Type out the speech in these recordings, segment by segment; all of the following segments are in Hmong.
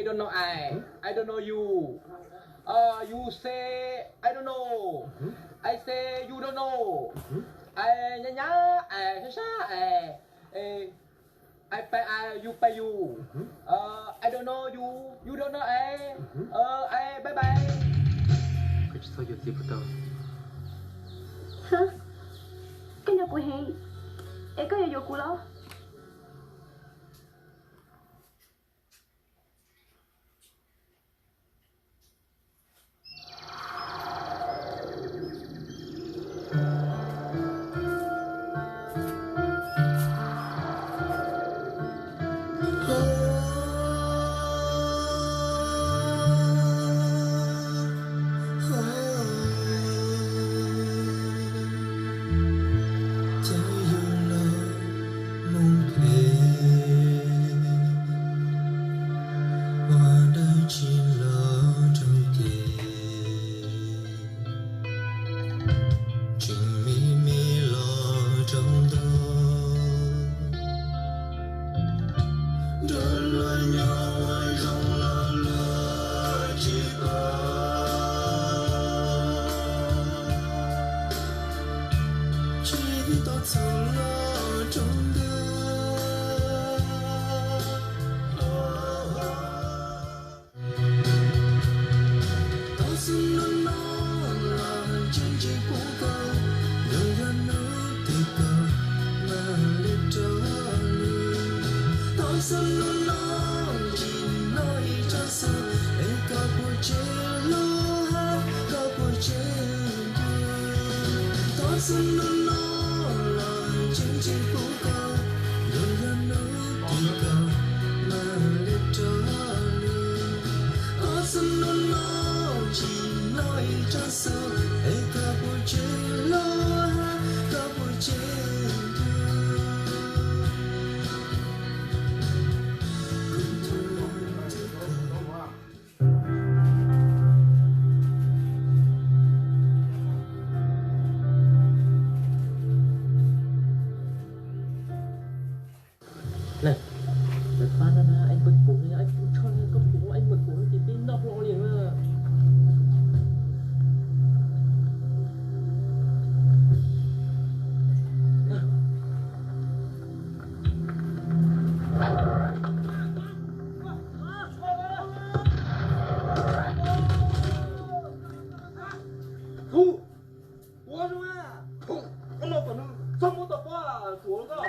I don't know I. I don't know you. Uh, you say I don't know. I say you don't know. I nyab nyab I sab sab I. I pais I, you pais you. Uh, I don't know you. You don't know I. Uh, I bye bye. Koj tsis txhob yuav txiv puas tau? Koj nco kuv heev es koj yuav yuav kuv los? Cas yog los mus phem, ua dab tsi los raug kev, tseem me me los raug ntau. Nrog luag nyob ua zoo los luag tsis pom, tsis tau txhaum los raug ntau. Tau xwb hnub no los ntseeg tsis pub koj, nws yog hnub twg koj mam li rov lwm. Tau xwb hnub no tsis hnov ib tsab xov, es koj puas tseg los hab koj puas tseg ntuj. Tau xwb hnub no los ntseeg tsis pub koj, nws yog hnub twg koj mam li rov lwm. Tau xwb hnub no tsis hnov ib tsab xov, es koj puas tseg los hab koj puas tseg ntuj. Kuv tus Lawv pab no na, ib pab kuv, ib pab tsho, koj kuv, ib pab kuv ces peb noj hlo li na. Hu, ua zoo, koj no kom nws txog muab tau pob tsuav koj.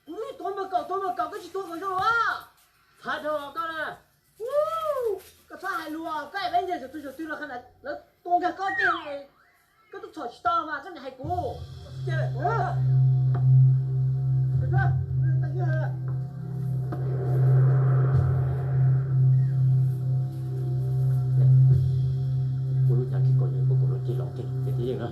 Kuv tuav npawg kaum, tuav npawg kaum, koj tsis tuav kom zoo los? Txhav dhau koj na. Koj txhob hais lus, koj peb nce saum twg saum twg los qhov ntawd lawv tua nkag koj kiag, koj twb txhom tsis tau mas koj niam hais kuv. Kuv lub cas kiag kom yawg, kuv lub cig los kiag ces tib yeej na.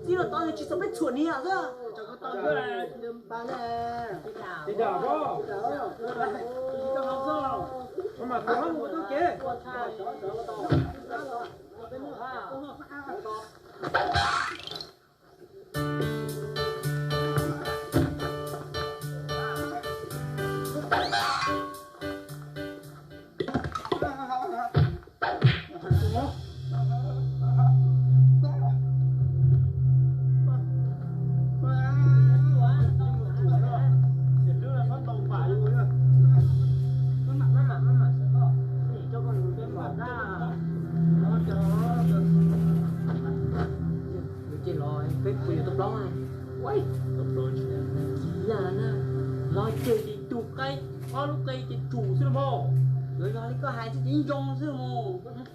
Txij no tod tsis txog peb txhuam niag xwb. Li koj hais tsis zoo xwb mus.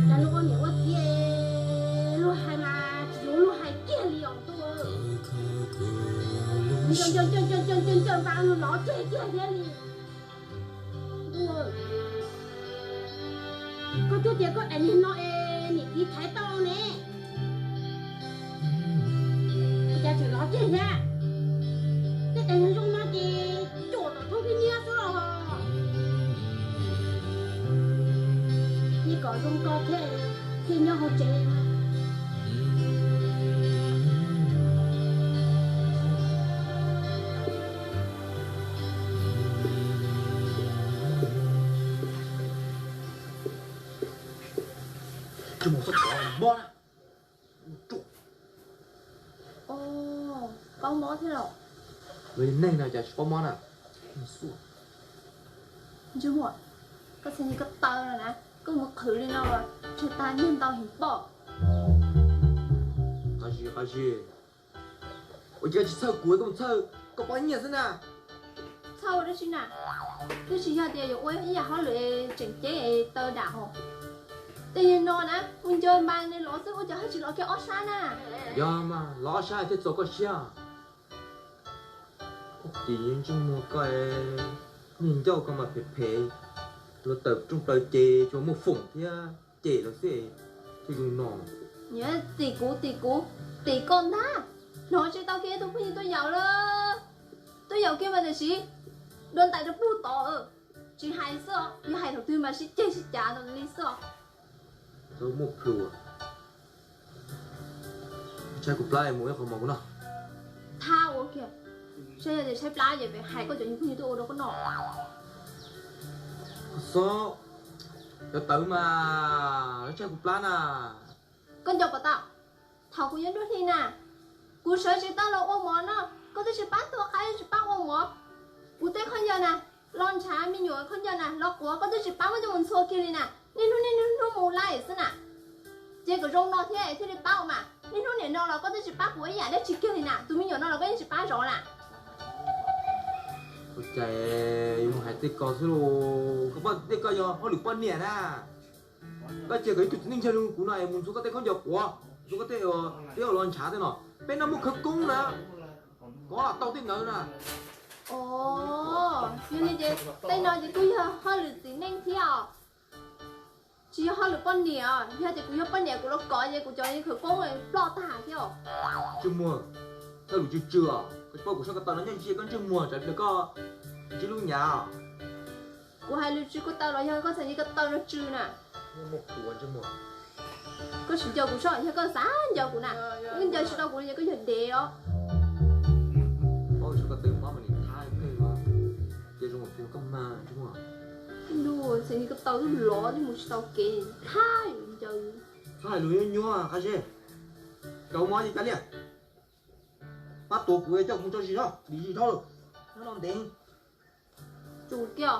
Cas luag ua niam ua txiv, luag hais mas tsis yuav luag hais kiag li os ntuj. Ncaws ncaws ncaws ncaws ncaws ncaws ncaws npav luag lov tseg kiag thiab li. Koj twb tias koj daim niag no es niam txiv thaiv tau ne. Cas tseem lov tseg thiab. Tej daim niag zoo no ces cuam tom thoob khib nyiab xwb los. Yeej kom zoo koj thiab, thiaj nyob hauv tsev. Tsis mus xoj kov mob na. Paub mob thiab los? Los yog neeg no cas tsis paub mob na. Ntsej muag, koj txhais ntsis ko taw no na, koj mus qhwv li no los tseg tag nyiaj ntau heev pob. Qab zib, qab zib. Ua cas tsis txhawj kuv, koj mus txhawj koj poj nyiaj xwb na. Txhawj ua dab tsi na? Twb tsis yog tias yuav ua ib yam hauj lwm tseem ceeb taw dam hos. Tej yam no na, mus ncaws npas nws lov xwb ua cas haj tsis lov kiag ob sab na. Yog mas lov ob sab thiaj txaus koj siab. Koj tis ntsej muag koj, niag ncauj koj mas phem phem, luag tawm rooj plaws ces tsuas muaj foom thiab cem lawm xwb, thiaj zoo no. Niam, tim kuv, tim kuv, tim koj ntag. Hnov tsis tau kiag tus phooj ywg tuaj yaum lawm. Tuaj yaum kiag mas tam sim dua ntais rau pug tod. Tsis hais xwb os, yog hais thaum twg mas sib ceg sib cav li xwb os. Muaj plhus. Tshaib kuv plab mus ib qho mov kuv noj. Thab ua kiag, saib yog tias tshaib plab ces pem hais koj cov niag phooj ywg tuaj ua rau koj noj. Xob, cov tawv mas lawv tshaib kuv plab na. Koj nco puas tau, thaum kuv yuav nruab hli na, kuv sawv tsis tau los ua mov noj, koj twb tsis pab tua qaib tsis pab ua mov. Kuv tej khaub ncaws na, los ntshav me nyuam khaub ncaws na los quav koj twb tsis pab muab coj mus ntxhua kiag li na, niaj hnub niaj hnub mus laij xwb na. Ces kom zoo no thiab thiaj li pab ua mas, niaj hnub nim no los koj twb tsis pab kuv ib yam dab tsi kiag li na, tus me nyuam no los koj yeej tsis pab zov na. Ua cas yuav mus hais tej ko xwb lauj, koj paub tej ko yog hauj lwm poj niam na. Koj cia kom ib tug txiv neej ntseeg li kuv no es mus ntxhua koj tej khaub ncaws quav, ntxhua koj tej tiab los ntshav tej no, peb no muaj khawv koob na, koj tau tej ntawd na. Os, yog li ces tej no ces kuj yog hauj lwm txiv neej thiab os. Tsis yog hauj lwm poj niam, yog tias kuv yog poj niam kuv los kov ces kuv cov khawv koob ploj tag thiab os. Ntsej muag, hauj lwm tsw tsw os, koj paub kuv sab ko taw no nyob ntsia koj ntsej muag tsam pliag koj ntsib lub nyav. Kuv hais lus tsw ko taw los yog koj txhais ntsis ko taw no tsw na? Koj tsis nco kuv soj, yog koj xav nco kuv na, koj nco tsis tau kuv no ces koj yog dev os. Paub tsis ko taw mob mas nim thab kawg os, ces zoo kuv koj mag ntsej muag. Ntuj, txhais ntsis ko taw twb lov twb mus tsis tau kev thab yuav nco. Txhob hais lus nyuaj nyuaj qab zeb, kaus mom ces kav liam. Pab tuav kuv coj kuv mus tso zis zog, dim zis dhau lawm, nyob no ntev. Tsuas kiag,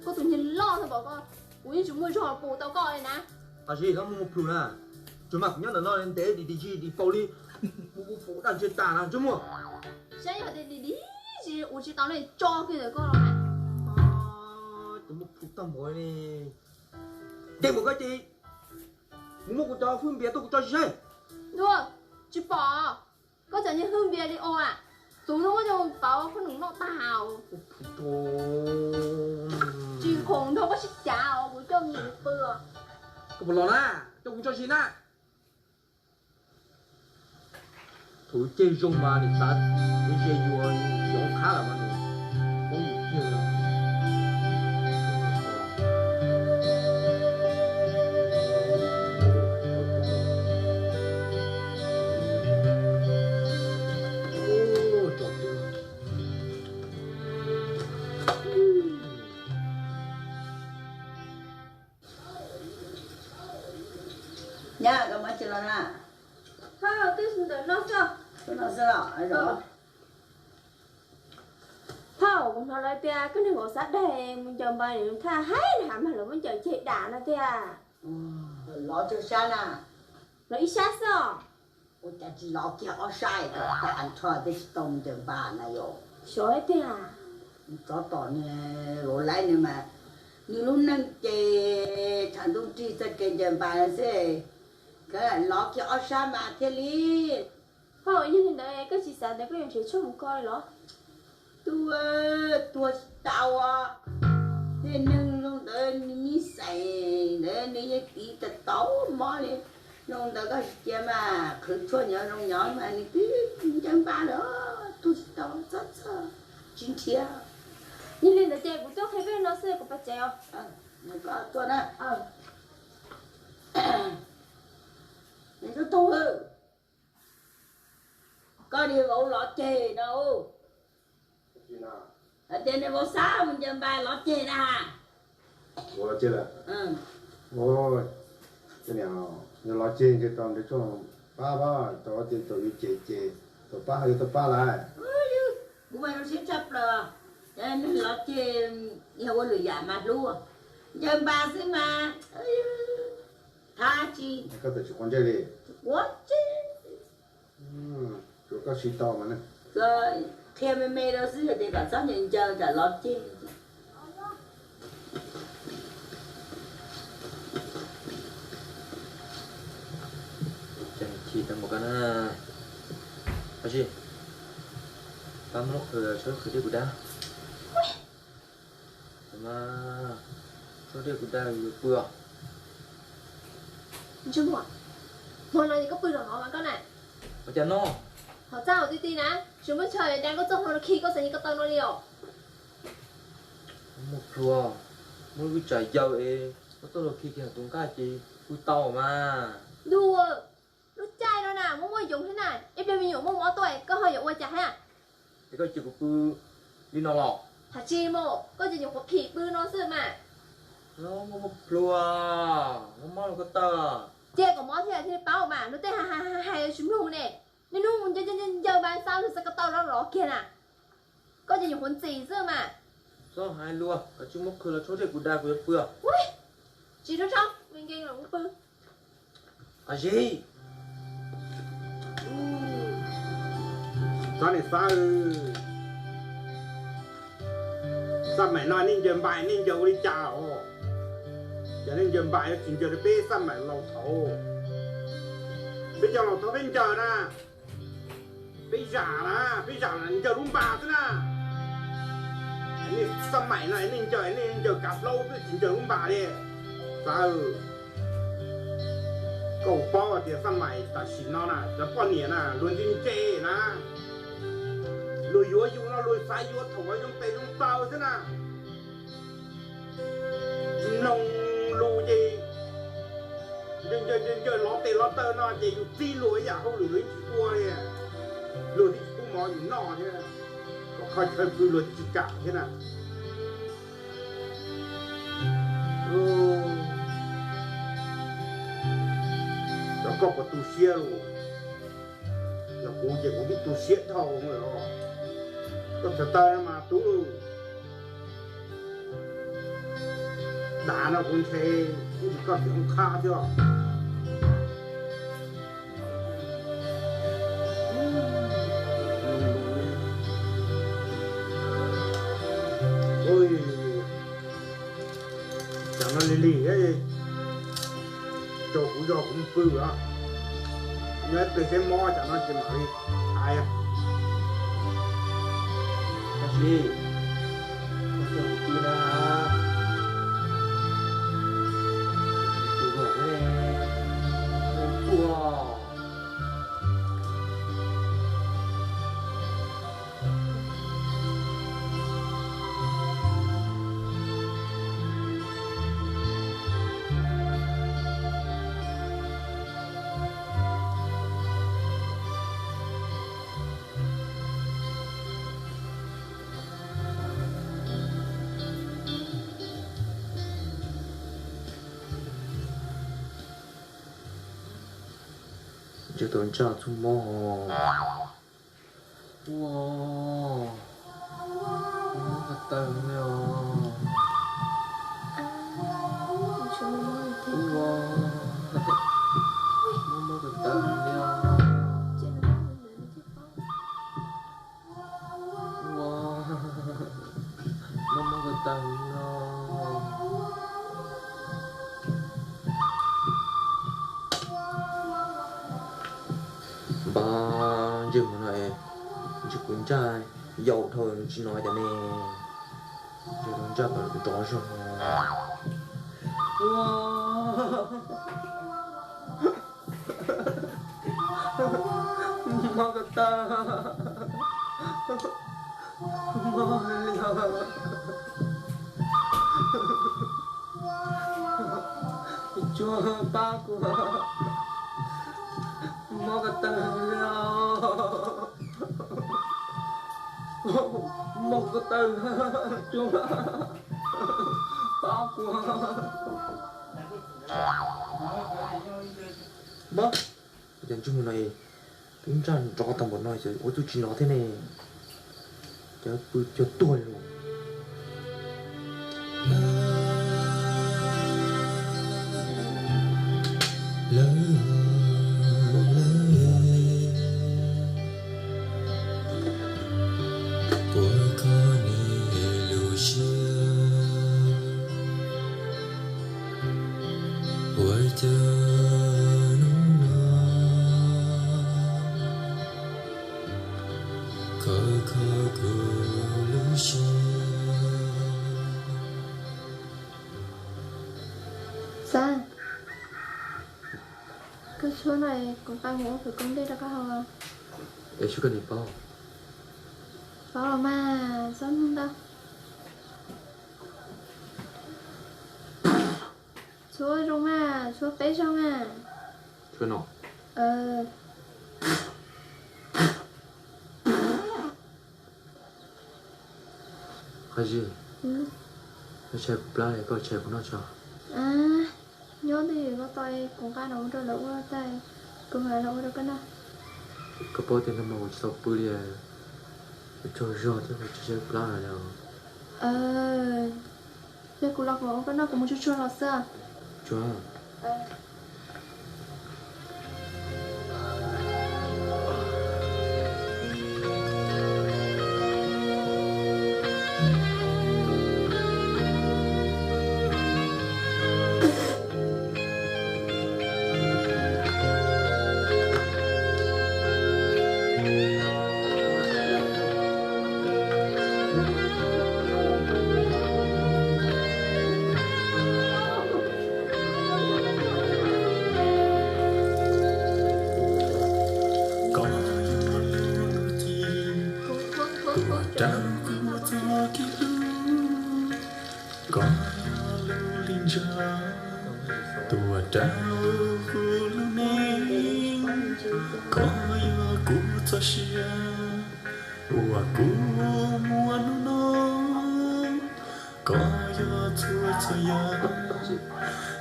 koj tus niag loj tag npaum ko, kuv yeej tsis muaj zog pum tau koj li na. Qab zeb, koj muaj muaj plhus na, tsuas mas kuv nyob ntawm no ntev dim dim zis dim faus li, mus ua faus daj ntseg tas na ntsej muag. Saib yog tias dim dim zis ua tsis tau ne tso kiag ntawm koj los mas. Tsuas muaj plhus tag npaum li, dej mus koj ces mus muab kuv cov hwj npias tuaj kuv tso zis saib. Ntuj, tsis pom. Koj cov niag hwj npias li os, txuv tuaj muab coj pauv koj num noj tag os. Tsis khoom nrog koj sib cav os, kuv coj me nyuam pw os. Koj puas los na, coj kuv tso zis na. Thaum ceg zoo mas nim xav ib ze yuav, yuav qhab lawm mas nim poob yus kiag li. Nyab, koj muaj tsis los na? Twb ntawm no tso. Tus no Phauj, kuv hnov lawv tias koj niag vauv Xab Daig mus ncaws npas, thaj hais na has mas lawv muab ncaws ceg dam no tiag. Lov cuag sab na? Lov ib sab xwb os. Ua cas tsis lov kiag ob sab, cas nrho tej tsis tau mus ncaws npas na yom? Xyov tiag. Tsov tom niag vauv Laib no mas, nws lub neej ces tshav ntuj nrig txoj kev ncaws npas xwb, lov kiag ob sab mas thiaj li. Phauj, yog li ntawd koj tsis xav ntawd koj yuav nrhiav tshuaj mus kho li los? Tuag, tuag tsis tau. Tej neeg zoo ntawd nws ib xeem ntawd nws yeej tiv tau tau mob li. Zoo ntawd koj tsis cia mas qhwv tshuaj nyob zoo nyob mas nws twb ncaws npas lawm, tuag tsis tau, txhob txhawj, tsis nrhiav. Yog li ntawd ces kuv tuaj qhia peb no xwb, kuv pais tsev os. Koj tuaj na. Nws tuaj tuag, koj niag vauv lov ceg no. Hais tias niag vauv Xab mus ncaws npas lov ceg na. Yog lov ceg ntshe tau nrhiav tshuaj pab pab, tau tias tau yuav ceg ces tau pab, yuav tau pab lawm. Kuv mas zoo siab tshaj plaws, nws lov ceg yog ua lwm yam mas hlub, ncaws npas xwb mas thab tsis. Koj txawm tsis quav ntsej li. Quav ntsej. Tsuas koj siv tau mas. Qhia me me rau xwb tias kom txhob ncaws ncaws tsam lov ceg. Cas chim tau mus ko na. Tab sis pab muab lub qhwv tshuab qhwv dej kuv dab. Mas tshuab dej kuv dab yuav pw os. Ntsej muag, hmo no ces koj pw zom no mas koj na. Ua cas no? Hov txaj hauv ti ti na, tsis muaj chaw da koj txoj hmo no khi koj xav nyias ko taw no li os. Muaj plhuav, muaj lub vij tsam yawg es koj txoj hmo khi kiag tus nqaj ces pw tau mas. Ntuj, lub caij no na muaj muaj yoov thiab na, ib pliag me nyuam muaj mob tuaj koj ho yuav ua cas thiab? Es koj cia kuv pw li no los? Hais tsis mus, koj ces nyuam qhuav phim pw no xwb mas. Muaj mob plhuav, mob mob rau ko taw. Cia kom mob thiab thiaj li paub mas, luag tej hais hais tsis mloog ne. Niaj hnub mus ncaws ncaws ncaws npas xav xav ko taw lov lov kiag na. Koj ces nyuam qhuav ntxim xwb mas. Txhob hais lus, koj tsis muab qhwv los tshuab dej kuv da kuv yuav pw. Tsis tshua tshua, me nkees los kuv pw. Qab zib. Txhob niam xav, xaj maim no nej ncaws npas nej ncaws ua li cas os? Ces nej ncaws npas yuav tsis ncaws li peb xaj maim laus thaud. Peb cov laus thaud peb ncaws na, peb zam na, peb zam ncaws lub npas xwb na. Nej xaj maim no nej ncaws, nej ncaws kav plaub twb tsis ncaws lub npas li. Xav, koj paub tias xaj maim tam sim no na cov poj niam na luag ntse ntse na, luag yuav yus no luag xav yuav thaum uas zoo tes zoo taw xwb na. Tsis mloog lus ces ncaws ncaws lov tes lov taw no ces yus txib luag ib yam hauj lwm luag tsis ua li. Luag twb tsis pub mov yus noj thiab, kom kho chaw pw luag twb tsis kam thiab na. Cov koj puas tu siab los? Yog kuv ces kuv twb tu siab dhau lawm. Koj txhais taw no mas tub, dav no kuv ntshe kuv tsis koj txiv hoob qhab thiab. Tsam no lig lig, tsaus kuv zog kuv mus pw os. Nyob ib pliag seb mob tsam no ces mam li hais. Tab sis koj coj kuv pw na, kuv vam thiab ne, tuaj. Ntshe tau ntsaj txuj mob ho. Ua, mob ko taw li os. Ua, mob mob ko taw li os. Ua, mob mob ko taw li os. Npab ntsej muag no es, ntsej kuv ntsaj yau dhau tsis hnov cas ne. Ntsaj kom nrov zog. Mob ko taw, mob li os. Tsuag pab kuv, mob ko taw li os. Mob ko taw, tsuag pab kuv. Npab, cas ntsej muag no es twb ntsaj nrov tag npaum no ua txuj tsis hnov thiab ne. Cas pw cuag tuag li. Puas kho nws lub siab? Ua cas hnub no kho kho kuv lub siab? Xav, koj tshuab no es kuv nqa mus ua khawv koob dej rau koj haus. Es tshuab koj niam paub? Paub los mas, txhob mloog ntau. Tshuab zoo mas, tshuab peb zaug mas. Tshuab no. Qhov Zis, koj tshaib kuv plab li, koj tshaib kuv noj tso. Nyob twj ywm koj tos kuv nqa los ua rau lawv ua tag, kuv mam los ua rau koj noj. Koj paub tias nag hmo kuv tsis tau pw li, kuv tsaug zog thiab kuv tsis tshaib plab li os. Yog kuv los kuv ua koj noj, kuv mus tsuag tsuag los xwb. Tsuag. Koj yog lub ci tuaj rau kuv txoj kev hlub, koj yog lub li ntsa tuaj rau kuv lub neej, koj yog kuv txoj sia uas kuv muaj hnub no, koj yog txhua txhua yam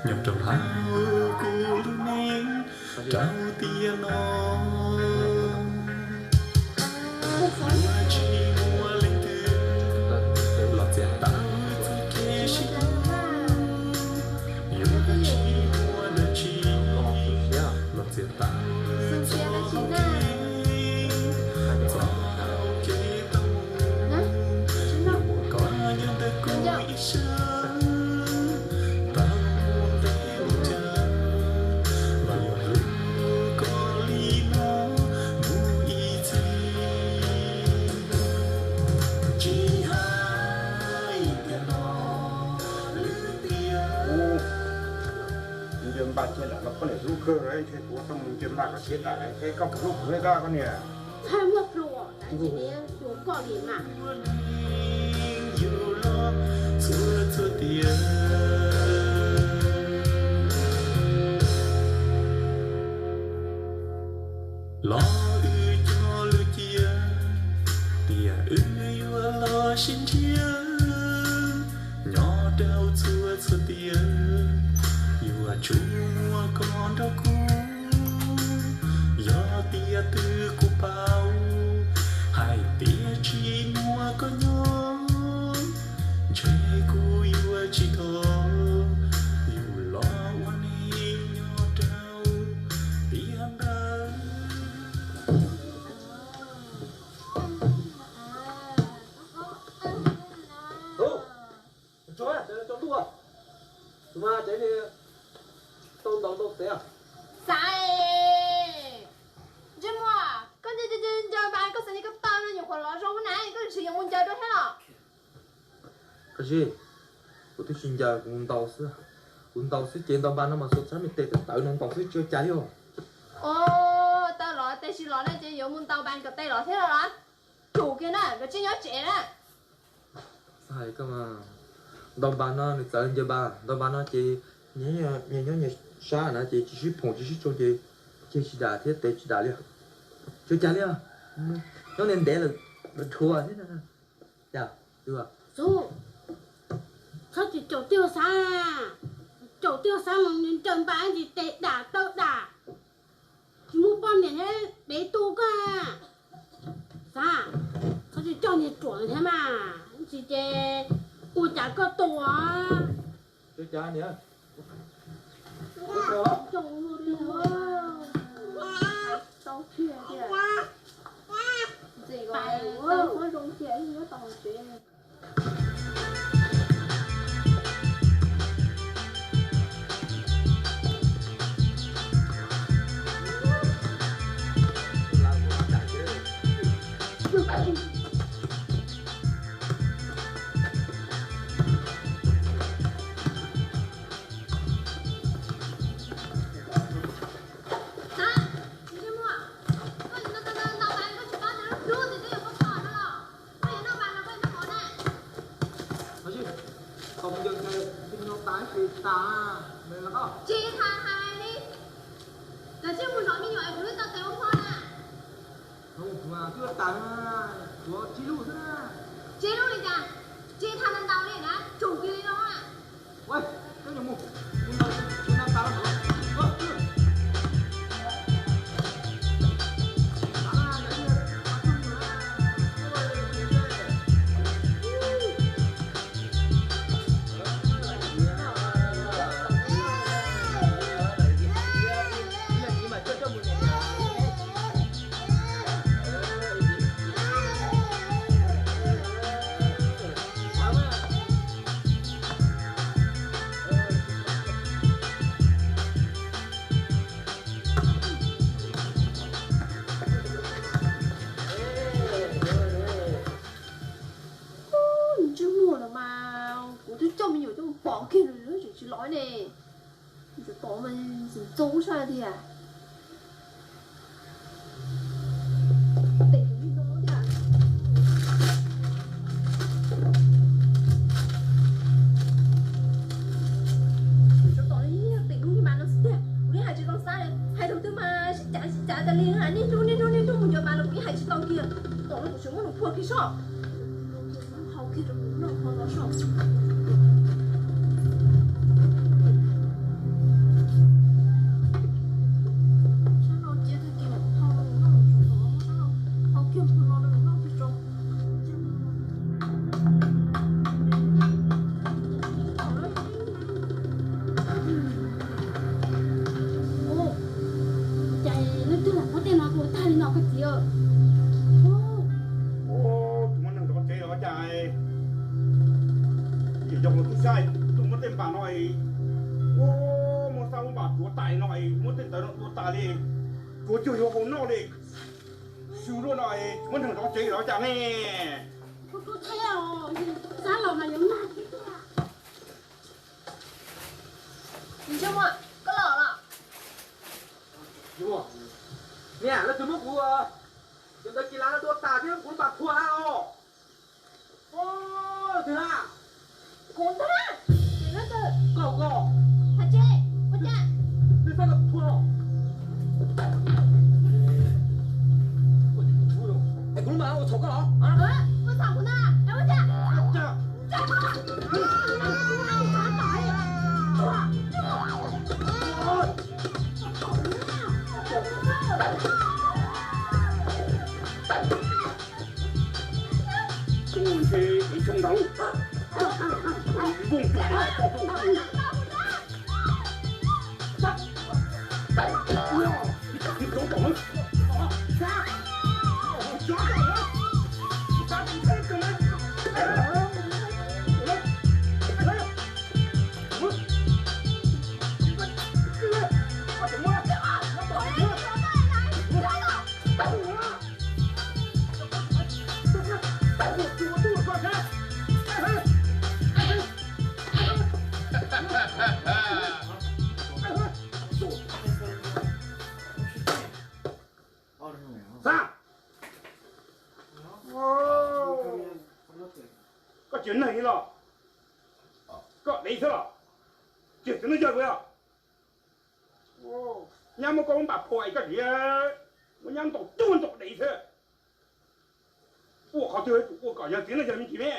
nyob rau hauv kuv lub neej rau tiam no. Yuav tsis muaj leej twg los txiav tau txoj kev sib hlub, yuav tsis muaj dab tsi los txiav tau txoj kev txoj hau kev tau mus. Yuav muaj koj nyob ntawm kuv ib sab, tau mus ntev mus cas los yuav hlub koj li no mus ib txhis. Tsis hais tias no lwm tiam. Nce npaj thiab lawm los poj niam hlub kawg, ntshe kuv tau mus nce npaj kom thiab lawm, ntshe koj puas hlub kuv thiab koj niam. Txhaj muaj pluas, tsis niam yuav koj li mas. Yus los txhua txhua tiam, los wb cog lus cia tias wb yuav los sib ntsib nyob rau txhua txhua tiam, yuav tsum muaj koj nrog kuv. Yog tias twb kuv paub, hais Ncaws dua thiab los? Koj Zeb, kuv twb tsis ncaws, kuv ntaus xwb. Kuv ntaus xwb ces ntau npa no mas xuas txhab me tes tawv tawv no ntaus xwb tsis ua cas li os. Tau los, tab sis los no ces yuav mus ntaus npa kom tes los thiab los? Tsum kiag na, nkawd tsis nyob tsev na. Xav hais koj mas, ntau npa no nws txawv ncaws npa, ntau npa no ces nyias nyob nyias sab na ces tsis sib phoom tsis sib tsoo ces ceg tsis dam thiab tes tsis dam li. Tsis ua cas li os, nyob ntev ntev lawm, lawv dhuav thiab. Yog, Xub, txhob tsis caum tiag xav, caum tiag xav los ncaws npa ntsis tes dam taw dam, tsis muaj poj niam thiab dev tu koj. Xav, txhob tsis coj niag ruam thiab mas, ntsis ces ua cas koj tua. Ua cas niam? Tau thiab tiag. Ntxim los tau zoo thiab nyob tau hauv tsev. Koj yuav noj noj noj noj mas koj tsis paub tias lub hlub nws twb yuav muab kho no los? Koj yuav noj mas los koj yuav noj mov na. Tsis tas, tsis tas, tsis tas li. Koj cia li mus zov me nyuam es kuv twb tau tes ua kho na. Twb tas, tsib lub xwb na. Tsib lub li cas? Tsis tas ntau ntau li na, tsum kiag li no na. Ntsej muag los mas kuv twb coj me nyuam coj mus pov kiag lawm tseem tsis los ne. Tus tom mas ntxim ntxub sab tiag. Tes tus no tiag. Tus tom no yeej tes lub mas no xwb tiag. Kuv yeej hais tsis tau xav li, hais thaum twg mas sib cav sib cav tas li, niaj hnub niaj hnub niaj hnub mus ncaws mas los kuv yeej hais tsis tau kiag. Tom no kuv tseem muab nws phua kiag soj. Hau kiag rau nws noj ho no soj. Sab no cia tag kis hau rau nws noj, sab no hau kiag mus no rau nws noj kiag tso. Cas leej twg lam muab tej no tua tag li no koj txiv? Tus muaj neeg zov tsev los cas, yog los tub sab tuaj muab tej npam no, muab xab lub npam tuav tas no, muab tej ntawd no tua tas li, tuav cuag yuav hau noj li. Xyw luaj no, muab neeg zov tsev los cas ne? Ntsej muag, koj los los? Niam, leej twg muab kuv cov ntawd kis lav no tua tas thiab kuv lub npam phua hab os? Leej twg na? Kuv ntag. Koj, koj. Hais tsis, ua cas? Leej twg phua? Es kuv lub npam ua txhaum koj los? Ua txhaum kuv ntag, es ua cas? Ntshe ib tshooj ntau. Vooj tus. Xav, koj tsis yog neeg li los? Koj dev xwb los? Tsis yog txiv neej yawg los? Nyab muab koj muab npam phua es koj tsis, muab nyab ntaus cuag ntaus dev xwb. Ua qhov twg yuav tsum ua kom yog txiv neej yawg me ntsis me.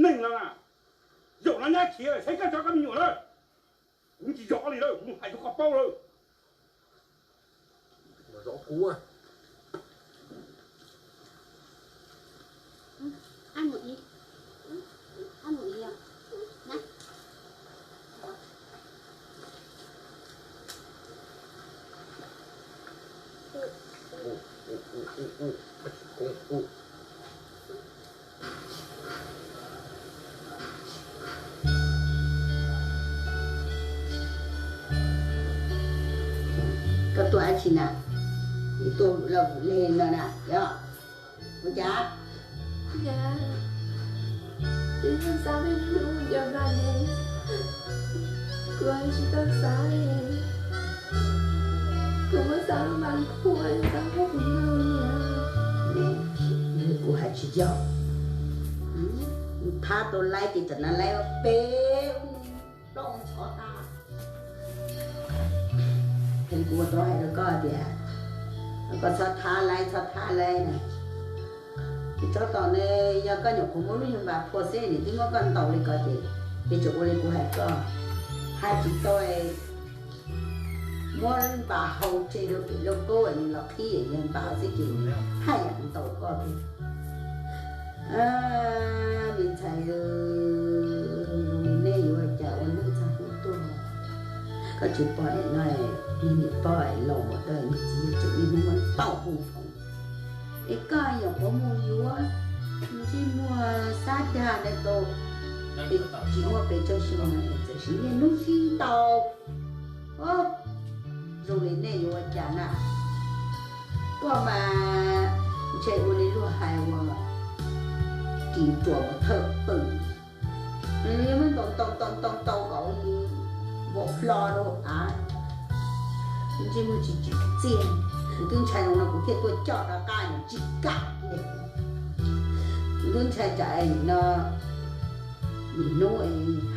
Neeg no na, zaum no nyab khiav lawm, saib koj tso koj me nyuam lawm. Kuv tsis zov li lawm, kuv mus hais rau koj paub lawm. Zov kuv. Koj tuaj dab tsi na? Tuaj lawm li no na yog ua cas? Kuv tsis tau xav li, kuv muab xav mas kuv xav kuv no. Kuv hais tsis yog, thab tau laib ces tam no laib peb plaub ntxhov tag. Kuv tau hais rau koj tias koj txhob thab laib, txhob thab laib na. Tsob tom ne, yog koj nyuam qhuav muab lub nyuag npas phua xwb nws twb muab koj ntaus li ko ces, ces tseem ua li kuv hais koj, hais tsis tau, muab npas hau tseg rau pem lauj kaub nws los qhib yog npas xwb ces nws haj yam ntaus koj thiab. Me ntxhais, nej yuav ua cas ua neej txog hnub tuag? Koj tsis pom niam no, niag niam pog laus mus tau niag txiv tseem niaj hnub muab tau hu foom. Es koj nyuam qhuav mus yuav ntsej muag xab dag ntawd tau tsis muaj pes tsawg xyoo, txawm siv niaj hnub sib ntaus. Zoo li nej yuav ua cas na? Koj mas ntshe ua li luag hais uas ris ruam mus thawj pw. Nws yuav muab ntaus ntaus ntaus ntaus ntaus kom nws vau hlo rau av, ntsej muag tsis tsim txiaj. Kuv twb ntshai zoo no kuv thiaj tuaj coj rov qab, nws tsis kam li. Kuv twb ntshai tsam no, nim hnub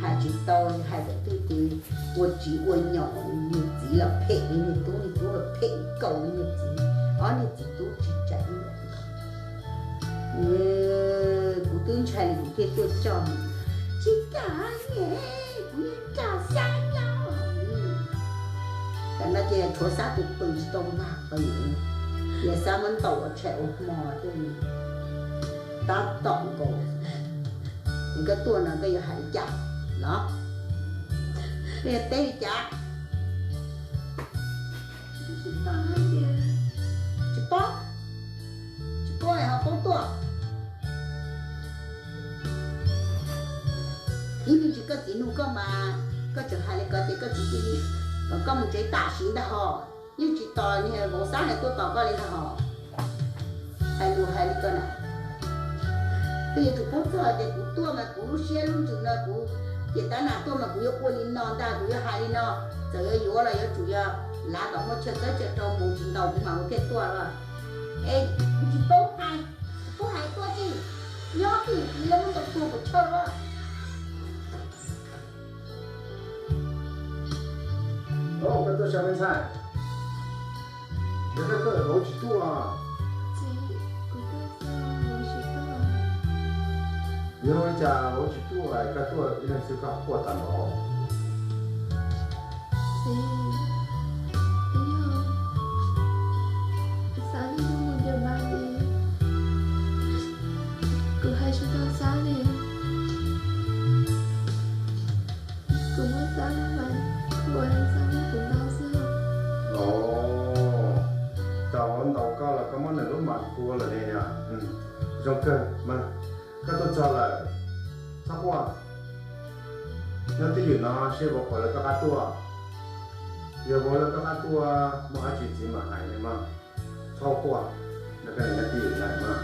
hais tsis tau, hais tawm twg ces ua tsis ua nyaum, niag txiv los phem li niag tub, niag tub los phem nkaus li niag txiv, ob niag txiv tub tsis tseem. Kuv twb ntshai li kuv thiaj tuaj coj. Tsis kam, kuv yeej kam xyab nyob. Tam no ces tshuav xab tus pw tsis tau npag pw, yog xab muab ntaus ua tshais ua hmo tej, tab tom nkaus. Koj tuaj no koj yuav hais li cas los? Koj yuav teb li cas? Tsis paub, tsis paub ho paub tuaj. Ib me ntsis koj txiv nug koj mas koj tseem hais li ko ces koj txiv cia li kom koj mus tsev tam sim ntag hos. Yeej tsis tos niag vauv Xab no tuaj tos koj li ntag hos. Hais lus hais li ko na, koj yuav tsum paub txog tias kuv tuaj mas kuv lub siab lub ntsws no kuv ces tab nas tuaj mas kuv yuav ua li no ntag, kuv yuav hais li no. Txawm yuav yuav los yuav tsum yog lav kom muaj chaw txawb chaw rau mus tsis ntaus kuv mas kuv thiaj tuaj los. Es kuv tsis paub hais, tsis paub hais tuaj tsis nyob twj ywm lawv muab ntaus tuag pus chaw los. Koj tuaj sab me ntxhais, yog koj tuaj vauv tsis tuaj. Yog li cas vauv tsis tuaj, koj tuaj ib leeg xwb koj quaj tas npaum? Kuv hais tsis tau Xab li. Kuv muab Xab lub mas khua, Xab muab kuv ntaus xwb. Os, cas vauv ntaus koj los koj muab nws lub mas khua lawm ne yom? Zoo kawg mas, koj tuaj txog lawm, txhob quaj. Nyob twj ywm no seb vauv puas lawv koj qab tuaj. Yog vauv lawv koj qab tuaj, muaj dab tsi txiv mam hais li mog. Txhob quaj, nyob twj ywm no mog.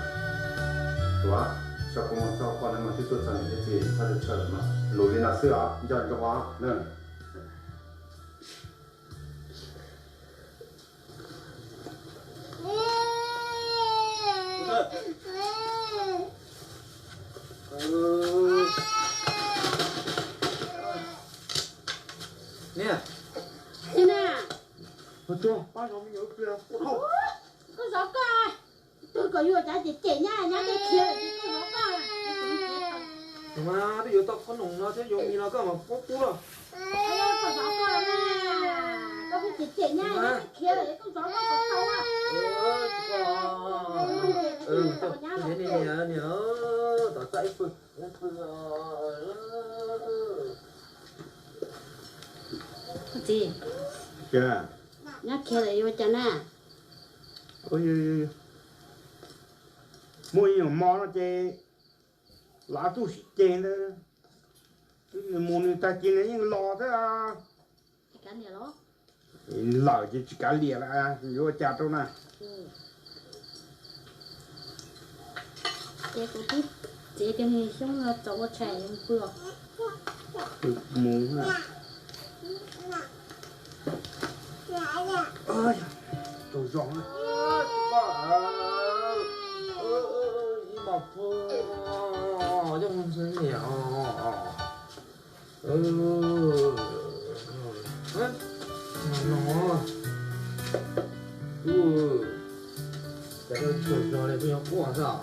Cov kuv mus txog ko no mas twb tuaj txog niam thiab txiv, txhob tshawj lawm mas. Lus li no xwb os, nco ntsoov os. Niam, koj zov koj, twg kom yuav cas cem cem nyab, nyab tej khiav lawm ces koj zov koj. Mas twb yuav tau qhob noom no thiab yuav mis los koj mam pub pub los. Koj zov koj na, koj pheej cem cem nyab, nyab tej khiav lawm ces koj zov koj kom tau na. Niam, tom txaj ib pw. Txiv, nyab khiav lawm yuav cas na? Muaj ib nyuag mo no ces lav tuj sim ceg ntawd, nws mus nws tag kis nws yeej los thiab. Lawm ces tsis kav liam lawm, yuav ua cas rau na. Ces kuv twb txiav kiag niag xyoob no tso ua tshais yuav pw os. Mus. Tau zoo. Ib mas pw, coj mus ntxhw niam. No, cas tsaug zog li, koj nyob quaj xwb.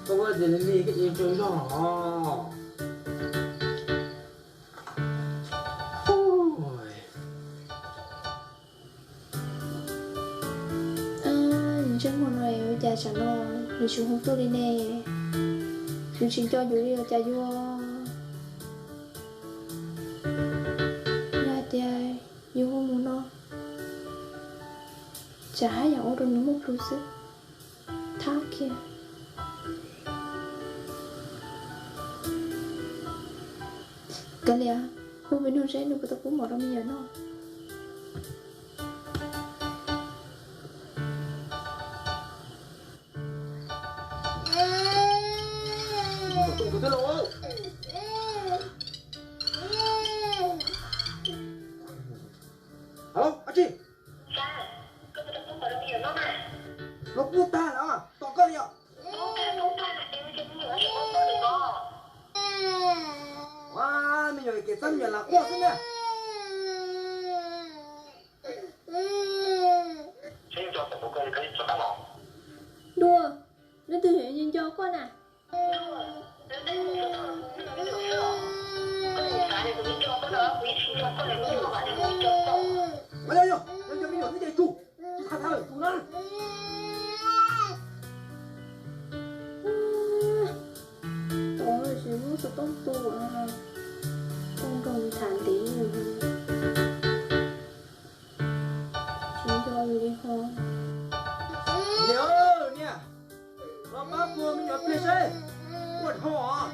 Koj ua tias li koj tsaug zog os. Ntsej muag no ua cas tsam no nws tsis hu tuaj li ne? Nws tsis nco yus li los cas yuav? Yog hais tias yus hu mus no, tsam haj yam ua rau nws muaj plhus xwb. Thab kiag. Kav liam, hu pem no seb nws puas tau pub mov rau me nyuam noj. Alo, ab tsi. Los pub tag lawm, tos koj li os. Ua, me nyuam kev txab me nyuam lam quaj xwb na. Dua, leej twg nco koj na? Yog, yog, yog me nyuam twb ces tsum, tsis tham tham lawm tsum na. Tau tsis muaj xov tooj tus no, tooj nrog tham ntev. Tsis nco li ho. Niam, niam, los pab puag me nyuam pliag seb ua dhau os.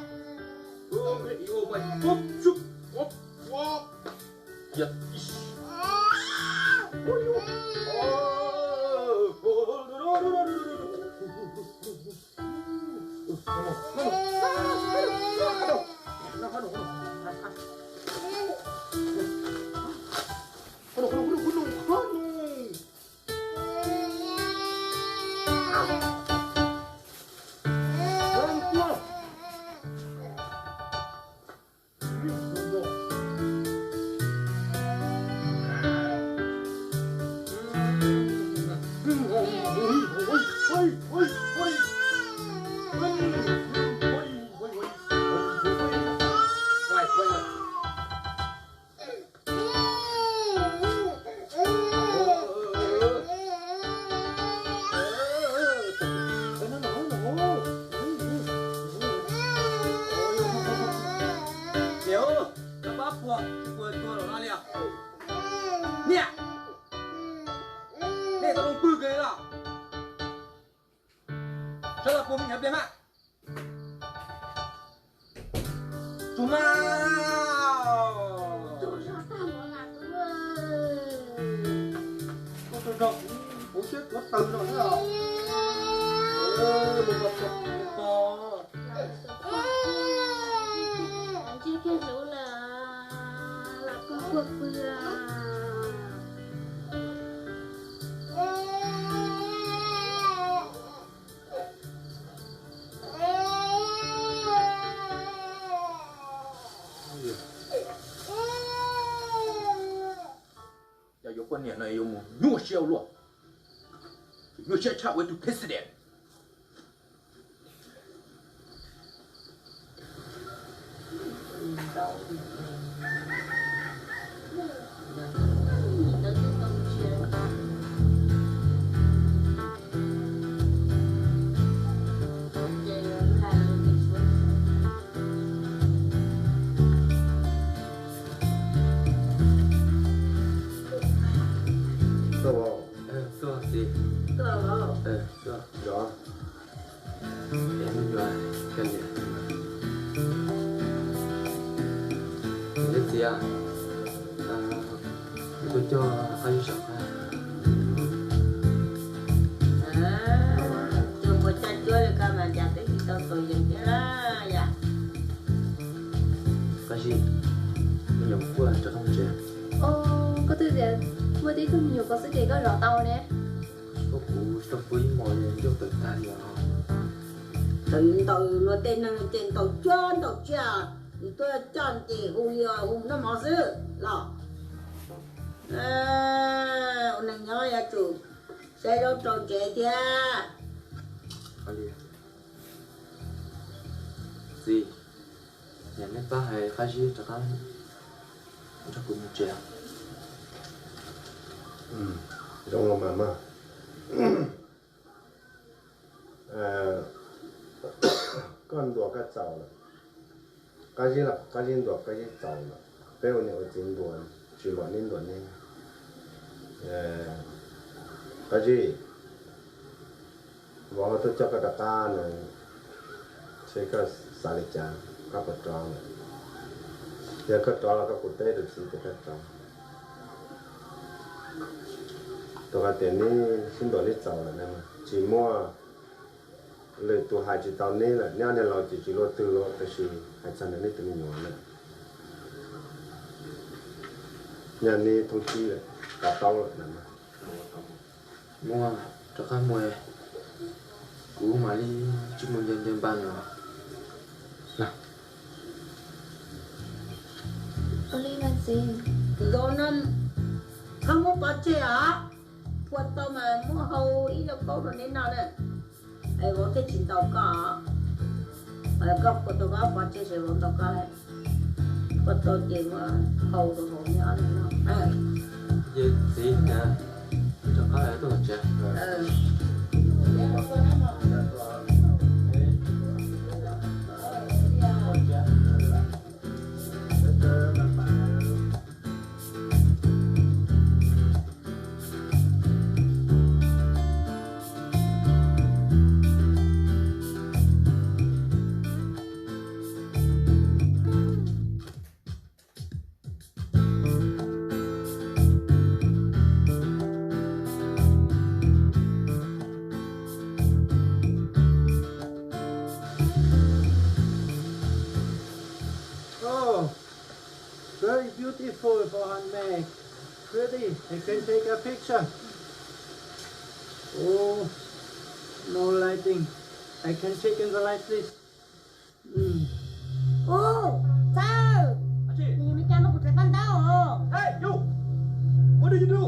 Niam, koj pab puag, tsis puag tuag lawm no li os. Niam, nej tau loo pwg kawg li los? Sawv daws puag me nyuam pliag mas. Tsum mas. Koj tsaug zog, kuv siab kuv tawg zog xwb os. Poj niam no yuav mus nyuaj siab ua luaj, nyuaj siab tshaj ua ib tug president. Tuaj, tuaj txiv. Tuaj, tuaj. Nyob. Es nyuam, koj niam, niam txiv, kuv tuaj coj Qab Zib saum qab. Coj mus caj cuab li koj mas cas twb tsis tau txom nyem thiab yom. Qab Zib, me nyuam kuj rov qab mus tsev. Os, koj twb tias muaj tib tug me nyuam ko xwb ces koj zov tau ne. Koj kuv tau pw ib hmos ncauj tawm tag li os. Thaum ntaus luag tej neeg ces ntaus cuab ntaus tsiaj, nws tuaj coj ces hu li hu noj mov xwb los. Ua neeg nyob yuav tsum saib zaub rau tsev thiab. Txiv, niam, neb pab hais Qab Zib rov qab nrog kuv mus tsev. Zoo los mas mog. Koj ntuas koj txaus lawm. Qab Zib los Qab Zib ntuas Qab Zib txaus lawm. Peb ua niam ua txiv ntuas tsis npaum neb ntuas neb. Qab Zib, vauv tuaj coj koj rov qab na, seb koj xav li cas, koj puas rov lawm? Yog koj rov los koj kuj teb rau txiv tias koj rov. Rau qhov tias neb sib ntuas neb txaus lawm na, tsis muaj lwm tus hais tsis tau neb lawm, neb ob niag laus ces tsis luaj twg los, tab sis hais txog ntawm neb tus me nyuam na, yog neb thoob tsib lawm, to taub lawm na. Muaj, rov qab mus, kuv mam li tsis mus ncaws ncaws npas no. Ua li mas txiv. Nkaus no, koj muab pov tseg os. Phua tau mas muab hau ib lauj kaub rau neb noj na. Es vauv thiaj tsis ntaus koj. Koj phua tau koj pov tseg ces vauv ntaus koj lawm. Phua tau ces muab hau rau vauv neb ob leeg noj. Ces txiv, rov qab tuaj tsev. Oh, very beautiful for handmade. Pretty. I can take a picture. Oh, no lighting. I can take in the light, please. Ub, Txawj, nws yog li cas no kuv thev paj ntaub os. Hey, you! What do you do?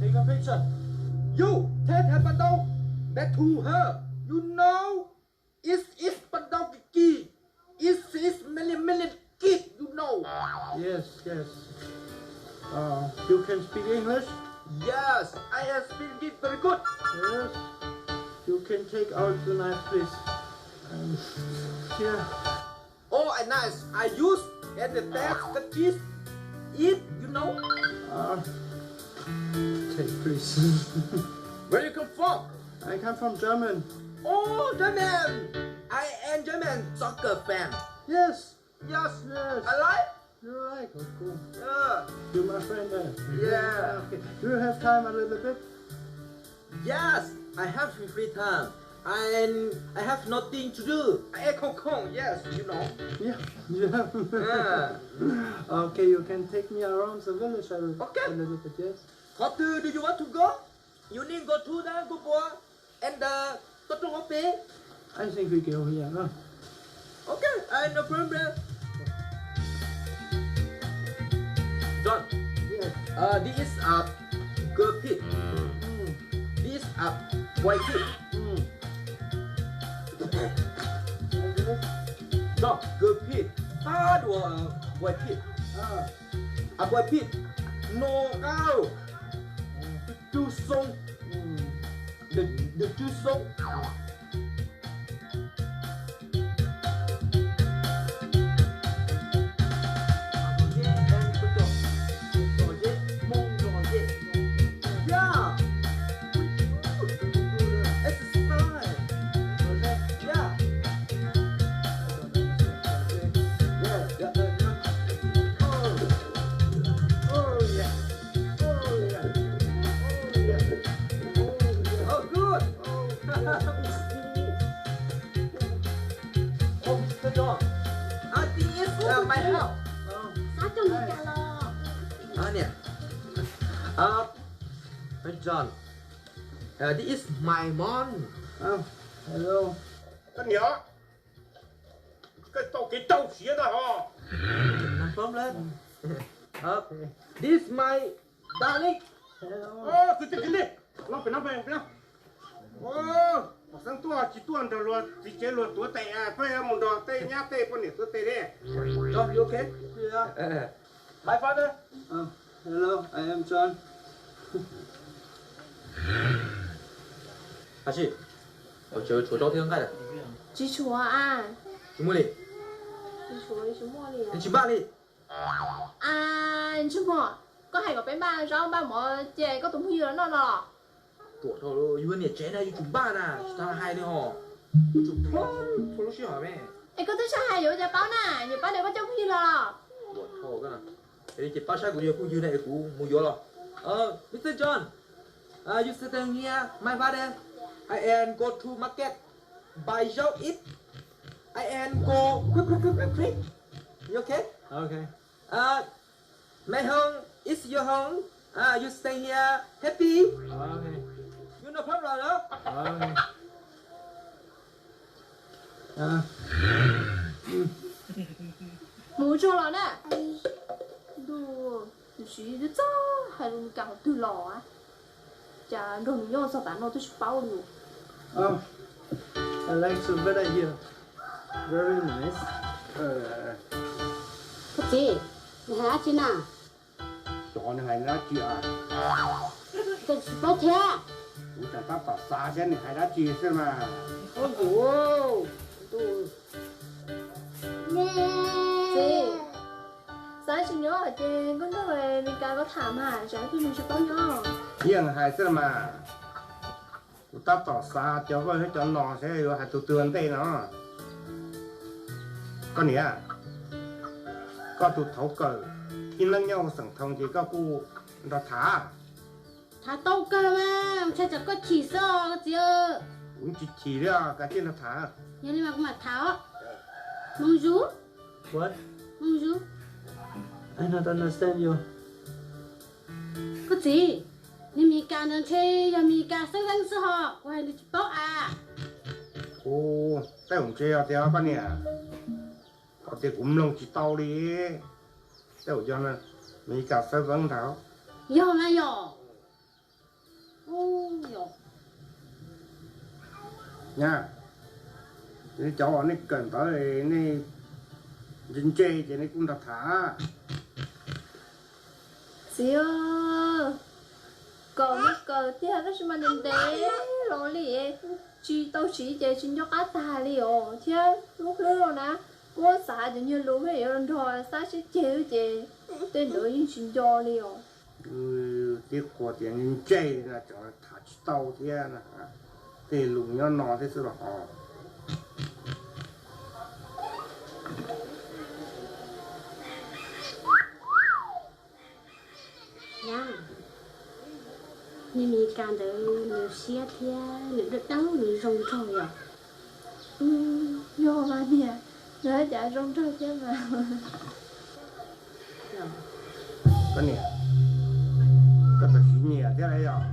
Take a picture. You, take, take paj ntaub. Back to her. You know, it is paj ntaub kis kis. It is million million kis, you know. Yes, yes. Uh, you can speak English? Yes, I am speaking very good. Yes. You can take out the knife, please. Um, here. Oh, and nice. I use and the best the cheese eat, you know? Uh, take, please. Where you come from? I come from German. Oh, German. I am German soccer fan. Yes. Yes. Yes. I like. You like? Oh, cool. Yeah. You're my friend then. Yeah. Okay. Do you have time a little bit? Yes, I have free time. I, I have nothing to do. I am Kong Kong, yes, you know. Yeah, yeah. Yeah. Okay, you can take me around the village a, okay, a little bit, yes? Qhov twg do you want to go? You need go to the Gopua and the Totogope. I think we go here, no? Okay, I no problem. John. Yes. Uh, this is a girl pig. Mm. This is a boy pig. Mm. No, girl pig. Tag dua, uh, boy pig. Uh, a boy pig. No, go. Được chưa sung? Được, được chưa sung? Yeah. Exercise. Yeah. Yeah, yeah, yeah. Oh. Oh, yeah. Oh, yeah. Oh, yeah. Oh, yeah. Oh, good. Oh, yeah. Oh, Mister John. Ah, this is, uh, my house. Xav coj Meskas los. Ah, niam. Ah, Mister John. Uh, this is my mom. Ah, hello. Koj niam, koj tau kev rau siab ntag hos. This is my darling. Kwv tij, kwv tij, los pem no, pem no. Pom xeeb tuaj tsis tuaj nrog luag txiv tsev luag tuav tes, peb mus nrog tej nyab tej poj niam tuav tes li. John, you okay? Yeah. My father. Uh, hello, I am John. Hais tias, ua cas tshuav zaub thiab nqaij? Tsis tshuav a. Tsis muaj li? Tsis tshuav li, tsis muaj li. Tsis npaj li? A, ntsej muag, koj hais kom peb npaj zaub npaj mov ces koj tus phooj ywg los noj no los? Tuam dhau, yus niam tsev na yuav tsum npaj na, tsis tas hais li hos. Yuav tsum plhob txhua lub sij hawm me. Es koj twb tsis hais yuav ua cas paub na, yuav paub tias koj coj phooj ywg los los? Tuam dhau koj na. Es li ces pab saib kuv yog phooj ywg na es kuv mus yuav los. Uh, Mister John, uh, you stand here, my father. I am go to market, buy zaub eat. I am go quick, quick, quick, quick, quick. You okay? Okay. Uh, my home is your home. Uh, you stay here happy. Okay. You no problem, no? Okay. Mus tsuag los na. Ntuj, tus siv twb txog hais lus Meskas qhov twg los, cas nrog nws nyob txog tav no twb tsis paub li. Oh, I like the weather here. Very nice. Koj txiv, nws hais dab tsi na? Xyov nws hais dab tsi a. Koj tsis paub thiab. Kuv tseem tab tom xav seb nws hais dab tsi xwb mas. Ub, txiv, xav tsis nyob ces koj nrog Meskas koj tham mas, tsam twg nws tsis paub nyob. Yeej hais xwb mas. Kuv tab tom xav cov vaj cov no seb yuav hais tus twg ua ntej no. Koj niam, koj tus thov kawm ib leeg nyob hauv xeem thoo ces koj kuj nrog tham. Tham tau kawg mas, ntshai tsam koj chim xwb os txiv. Kuv tsis chim li os, kav tsij nrog tham. Yog li mas kuv mam tham os. Bonjour. What? Bonjour. I don't understand you. Koj txiv, nws Meskas ntawd ntshe yog Meskas xeeb leeb xwb hos, kuv hais nws tsis paub as. Kuv tej zaum ntshe yog tias koj niam, qhov tias kuv mloog tsis tau li. Tej zaum yog Meskas xeeb leeb ntag. Yog mas yog. Nyab, cov uas nej kawm ntawv nej ntse ntse ces nej kuj nrog tham. Txiv, kawm mas kawm tiag tab sis mas ntev ntev los li, tsis tau siv ces tsis nco qab tag li os, thiab lub hlwb no na, kuv xav cov nyuag lus pheej yuav nrog xab siab ceg ces tej ntawd yeej tsis nco li os. Tib qhuas tias ntsej no tseem tham tsis tau thiab, tej lus nyob no thiab xwb los hos. Nyab, niag Meskas ntawd nws siab thiab nws dawb dawb nws zoo nraug yom? Yog mas niam, nws cas zoo nraug thiab mas. Koj niam, koj txawm siv nyiam thiab yom?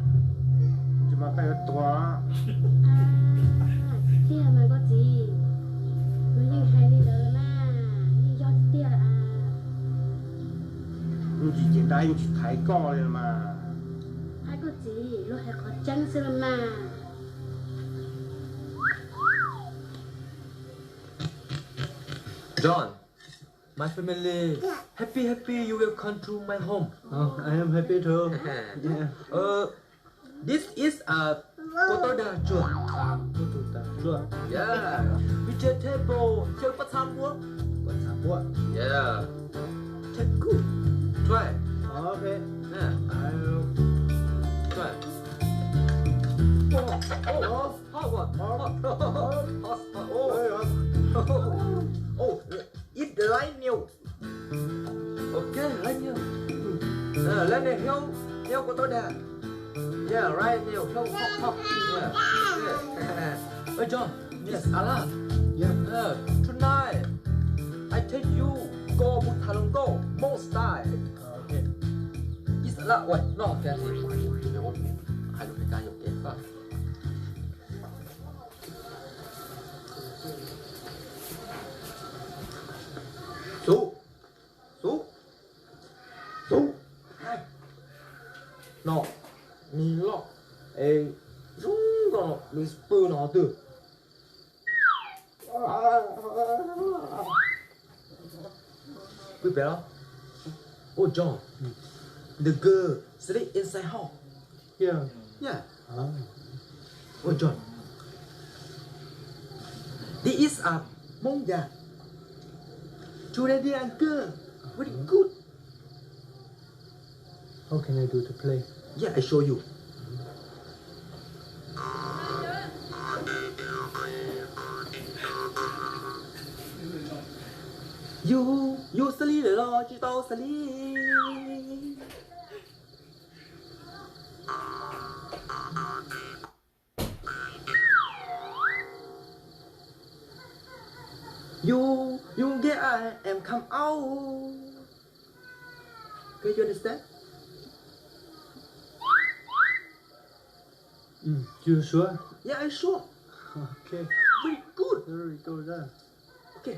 Tsis mas koj yuav tuag. Tiag mas koj txiv, kuv yeej hais li ntawd mas, yeej yog tiag. Tsis ces nrab yeej tsis thaiv koj li mas. Thaiv koj txiv, luag hais qhov tseeb xwb los mas. John, my family happy, happy you will come to my home. Oh, I am happy too. Yeah. Uh, this is a kua tauj dag tsuag. Ah, kua tauj dag tsuag. Yeah. We take table, xyaw pob txha npuab. Pob txha npuab. Yeah. Take good. Try. Okay. Yeah. I will try. Oh, oh, oh, hot one. Hot. Hot. Hot. Oh. Oh, it like new. Ok, like new. Uh, like new, heo, heo kua tauj dag. Yeah, right new, heo, hot, hot. Yeah. Okay. Ơi John, yes, a lot. Yeah. Uh, tonight, I take you go mus tham hluas nkauj Hmoob style. Okay. It's a lot. Uas, no, kag li. Hais lus Meskas yuam kev. Xub, xub, xub. No, me loj es zoo nkauj no, nws pw no twg? Pw pem los? Oh, John, the girl sleep inside house. Yeah. Yeah. Oh, John. This is a Hmong guy. Today they are good. Very good. How can I do to play? Yeah, I show you. You, you sleep lawm los tsis tau sleep? You, you get up and come out. Okay, you understand? Mm, you sure? Yeah, I sure. Okay. Very good. Very good, uh. Okay.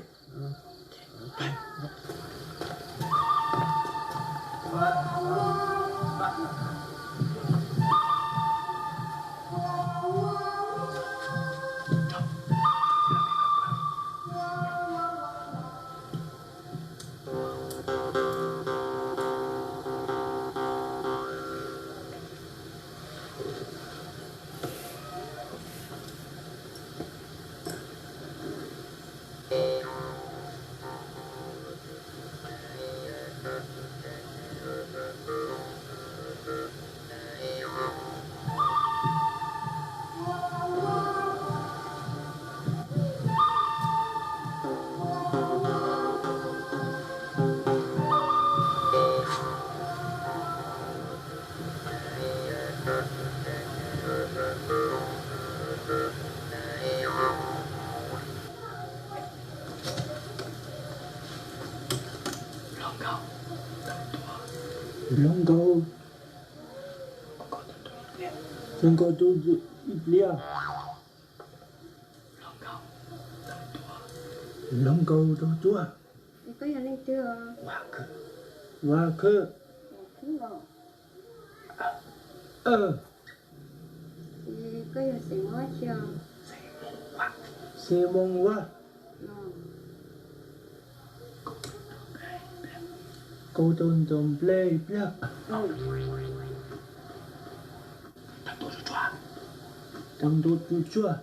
Hluas nkauj, hluas nkauj tus ib pliag. Hluas nkauj tus tuag. Koj yog leej twg? Vaj Khwb. Vaj Khwb. Koj yog xeem Vaj tsi? Xeem Vaj. Koj tau ntaus nplej ib pliag. Tau ntaus tus tsuag.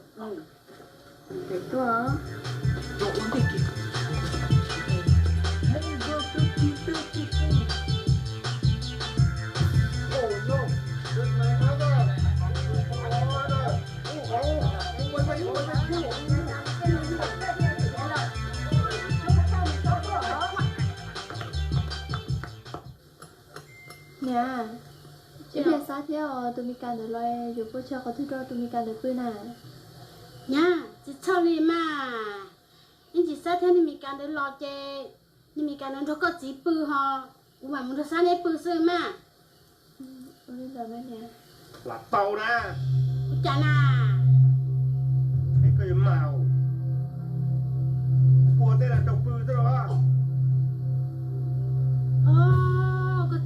Niam, ib pliag xav thiab os, tus Mes Kas ntawd los yuav pub chaw qhov twg rau tus Mes Kas ntawd pw na? Nyab, tsis txhob li mas, yeej tsis xav thiab, niag Mes Kas ntawd los ces niag Mes Kas ntawd nrog koj txiv pw ho, kuv mam mus nrog Xab Neb pw xwb mas. Lam tau na. Ua cas na? Es koj yuav mas, ua tej no rau pw xwb los? Os, koj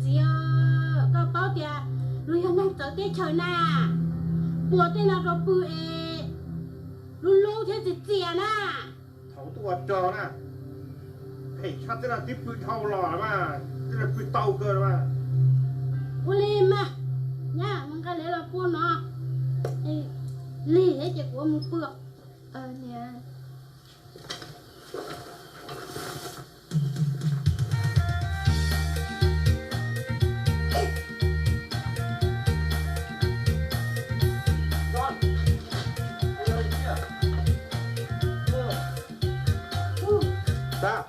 Thaum na, puas tej no rau pw es lub lub thiab txias txias na. Thaum tuaj ua rog na, phem tshaj tej no twb pw dhau los mas, tej no pw tau kawg los mas. Ua li mas, nyab mus nqa liav los pua no, lig thiab ces kuv mus pw. Tau,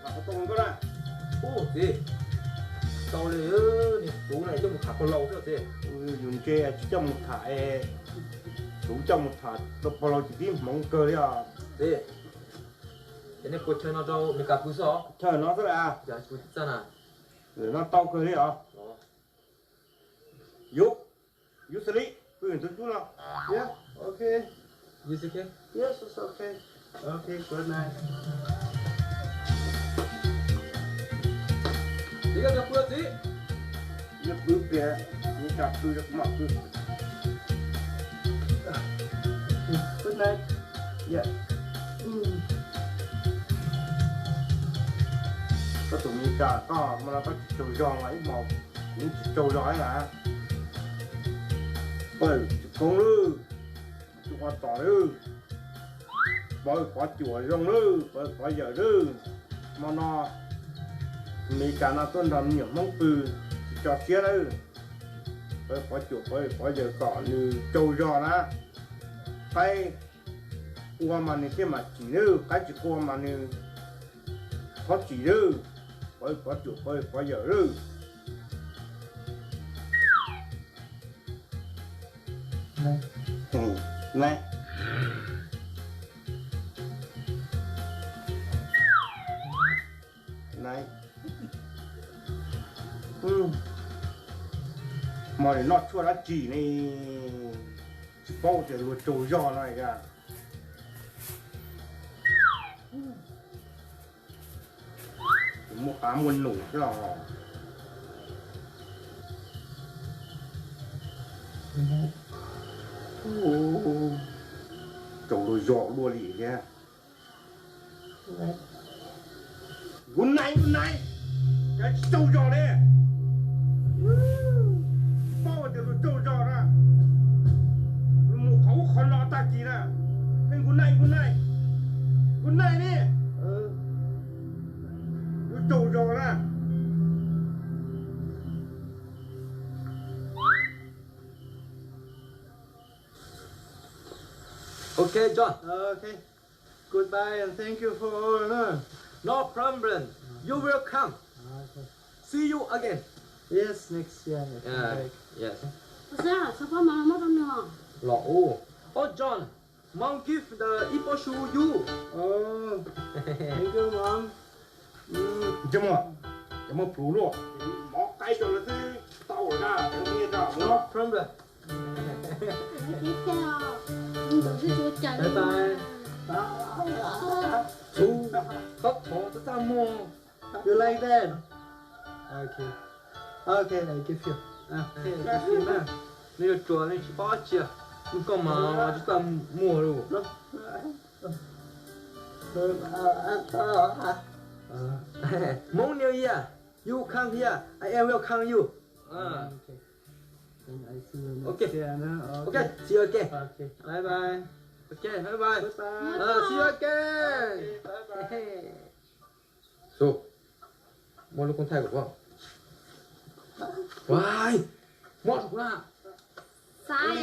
tham qhov tau nkauj na. Ub, txiv, tau li, niag Tuv no coj mus tham pog laus xwb txiv. Yus ntse tsis coj mus tham, Tuv coj mus tham pog laus ces tib hmoov kawg li os. Txiv, ces nej puas chaw no rau Meskas pw xwb os? Chaw no xwb las. Txaj na. No tau kawg li os. Yus, yus xws li pw tus cub no. Yeah, okay. Yes, it's okay. Okay, good night. Txiv, koj pw txiv. Yus pw tiag, yus tsis pw kuv mam pw. Good night. Yeah. Koj tus Meskas, koj hmo no koj tsis tsaug zog mas ib hmos kuv tsis tsaug zog na. Pawg tsis koob lawm, tsis ua tom lawm, pawg pov cuam zoo lawm, pawg pov yawm lawm. Hmo no Meskas no tuaj nrog me nyuam Hmoob pw, tsis tso siab lawm. Pawg pov cuam pawg pov yawm kom nws tsaug zog na. Qaib qua mas nws thiaj mam tsim lawm, qaib tsis qua mas nws txhob tsim lawm. Pawg pov cuam pawg pov yawm lawm. Hmo no noj tshuaj dab tsi ne, tsis paub tias luag tsaug zog no. Muaj qab muaj num thiab los. Tsaug luag zog luaj li thiab. Good night, good night. Cas tsis tsaug zog li. Paub tias luag tsaug zog na, mus qhov ub qhov no tag kis na. Good night, good night. Good night ne. Luag tsaug zog na. Okay, John. Okay. Goodbye and thank you for all, no? No problem. You welcome. Okay. See you again. Yes, next year I come back. Yes. Los ub. Oh, John, mom give the ib pob su you. Oh, thank you, mom. Ntsej muag, cov muag pluv luaj, mov qaib rau lawv twb tau lawm na, cov nyiaj rau. No problem. Bye bye. Ub, koj thov txaj muag. You like that? Okay. Okay, I give you. Okay, I give you na. Nws yuav ruam, nws tsis paub dab tsi. Koj mas tsis txaj muag li. Hmong New Year, you come here, I am welcome you. Okay. Then I see you next year, no? Okay. Okay, see you again. Okay, bye bye. Okay, bye bye. Bye bye. Uh, see you again. Okay, bye bye. Su, muaj lub koob thaij kuv pom. Ua, mob rau kuv na. Xav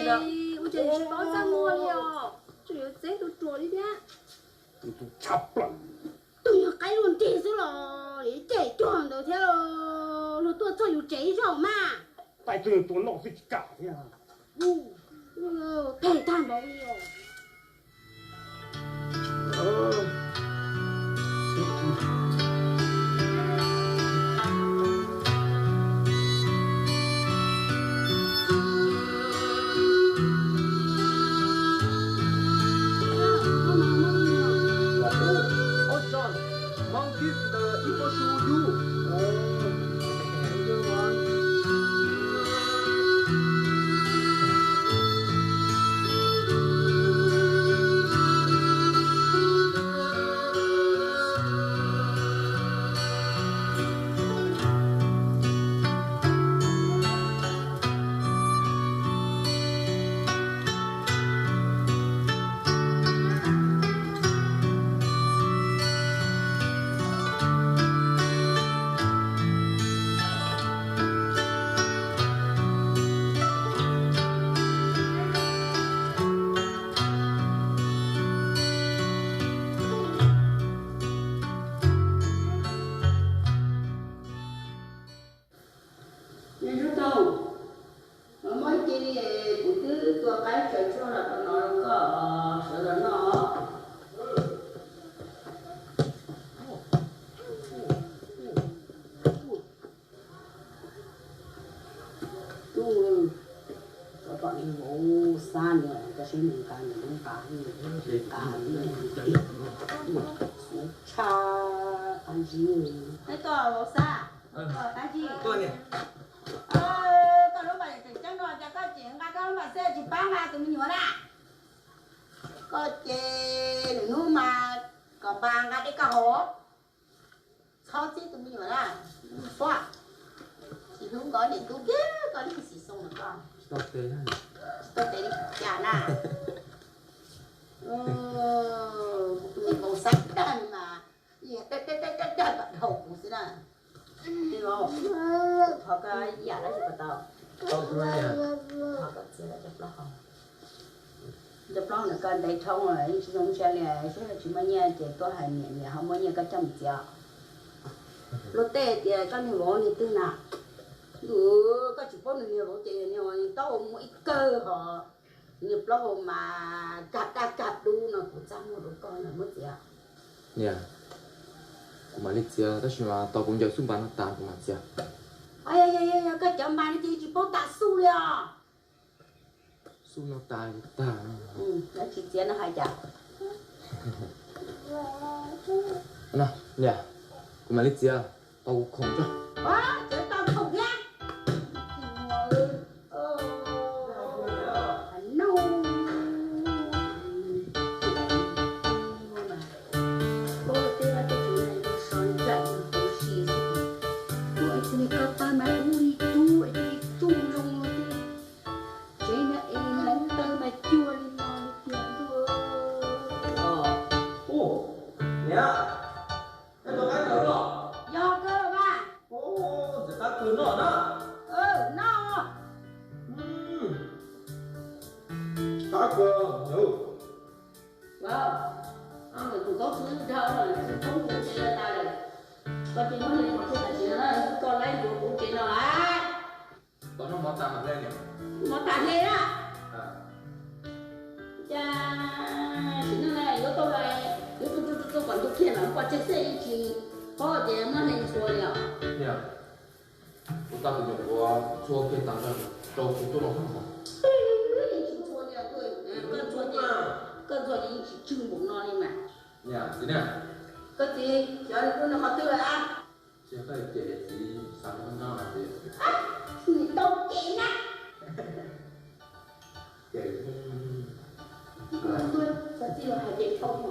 ua cas tsis paub txaj muag li os, tseem yuav txeeb tus ruam li thiab. Tus tshaj plaws. Tus yog qaib luaj nrig xwb los cem cuag ntawd thiab, luag tuaj txog yus tsev ib zaug mas. Tais tus yog tua noj xwb tsis kam thiab. Phem tag npaum li os. Oj, John, mom give the ib pob su you. Oh, thank you, mom. Tshaj qab ntsis. Neb tuaj vauv xab, tuaj qab ntsis. Koj lub npam tseem ceeb no cas koj tseem nqa koj lub npam xwb tsis pab nqa tus me nyuam na? Koj ces nws hnub mas kom npam nqa dej koj haus, txhob txib tus me nyuam na. Suav, tsis hlub nkawd niam tub kiag koj niag xim xoo no koj. Tsis tau tes li cas na. Kuv tus me vauv xab dag mas, dag dag dag dag kom dhau kuv xwb na. Thov koj ib yam dab tsi puas tau? Thov koj txiav cov plaub hau. Cov plaub hau ntawd koj ntev dhau lawm yeej tsis zoo ntsia li, saib yog tsis muaj nyiaj ces tuaj hais niam, niam ho muaj nyiaj koj coj mus txiav. Luag tej tias koj niag vauv niag twg na? Ntuj, koj tsis paub nws niag vauv ces niag vauv taub hau muaj ib kawg hos, niag plaub hau mas kag daj kag dub no kuv txaj muag rau koj na, muab txiav. Niam, kuv mam li txiav, tab sis mas tos kuv ncaws xub npas no tas kuv mam txiav. Yog, yog, yog koj cov npas no ces tsis paub tas xub li os. Xub no tas tag. Tsis txiav no hais cas? Niam, kuv mam li txiav, tos kuv khoom tso. Txiav tau khoom thiab. Tsev no es leev taw mas cuag li no li tiag ntuj. Niam, koj tuaj qab kawg los? Yog kawg los mas. Ntxim qab kawg noj na. Noj. Qab kawg. Tus kaub xwb dhau lawm, tus kaub kuv tsev tas lawm. Koj cia muab hliv qhov tsheb tam sim no na, koj laib yuav kuv tsev no lawm. Koj noj mov tas hle niam? Mov tas hle na. Cas sim no na yuav tau, yuav tu tu tu tu kom ntu kiag lawm, koj tseg xwb yeej tsis paub tias muab hle ntxhua li os. Niam, kuv tau kuv nyuam qhuav ntxhua kiag tas rau kuv tuaj los hab. Yeej tsis ntxhua li os, koj ntxhua ces, koj ntxhua ces yeej tsis tswg npaum no li mas. Niam, txiv niam. Koj txiv, xyov nws pw nws qhov twg lawm a? Tsis yog koj cem txiv xav nyob nyob hais tias. Nws tau cem na. Cem. Txog txij los hais cem tau no.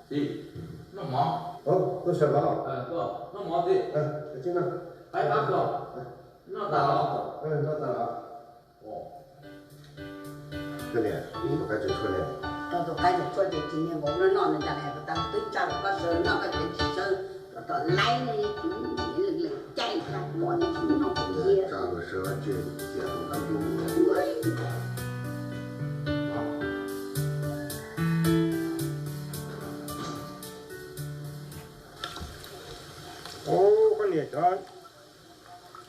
Txiv, noj mov. Txiv, noj mov. Noj mov txiv. Qaib pab koj noj tas los? Noj tas los. Tus qaib tseem tshuaj ne. Tau tus qaib tseem tshuaj ces tsis niag vauv noj noj ntag, tas twb tsa kom koj sawv noj koj tseem tsis sawv, kom tom laib ne, leej leej caij tag pom tsis noj tiag. Tsa los sawv tseem txiav tus qaib tub. Ub, koj niam cov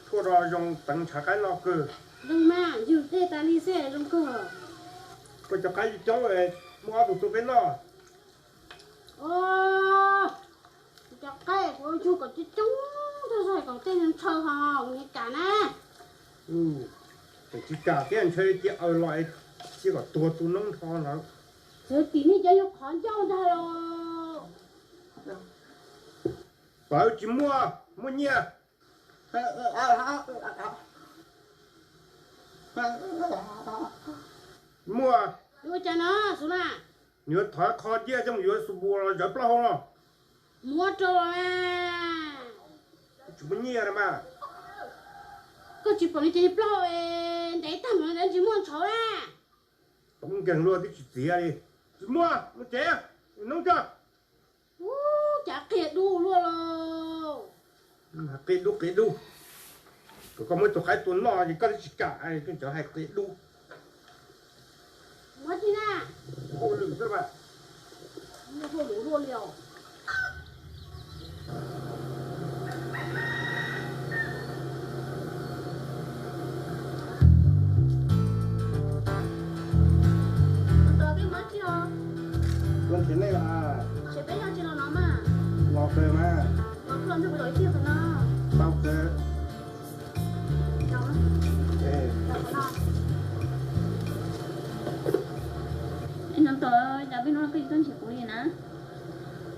tshuaj no zoo teev ntshav qaib noj kawg. Zoo mas, ywg dej tas li xwb zoo kawg. Koj cov qaib coob, muaj ob tug tuaj peb noj. Cov qaib kuv yug kom coob coob tag zog kom tej ntshaw ho kuv niam kam na. Tsis kam thiab, ntshaw cia aws los cia kom tuag tu noob nrho no. Txawm tim nej cov yog qhov ncauj ntag los. Pawv tsis muaj, muaj nyiaj. Muaj. Yuav ua cas no Xub na? Nws yuav thov qho nyiaj coj mus yuav xu bua los zawv plaub hau no. Muab rau los na. Tsis muaj nyiaj na mas. Koj tsis pom nws cov plaub hau ntev tag mus ntawd tsis muaj ntshauv na. Toob nkeeg luaj twb tsis txiav li. Tsis muaj, mus tsev, noob tso. Ub, cas qia dub luaj los. Qia dub qia dub. Kom koj muab tus qaib tua noj ces koj twb tsis kam, koj cov hais qia dub. Muab tsis na. Ua lwm xwb mas. Muab luaj luaj li os. Tos peb muab tsis os. Tuaj nrhiav nej los? Nrhiav peb yog tsis los no mas. Los kawg mas. Los kawg los nrog kuv los ib pliag qhov no. Li no koj tsis tuaj nrhiav kuv li na?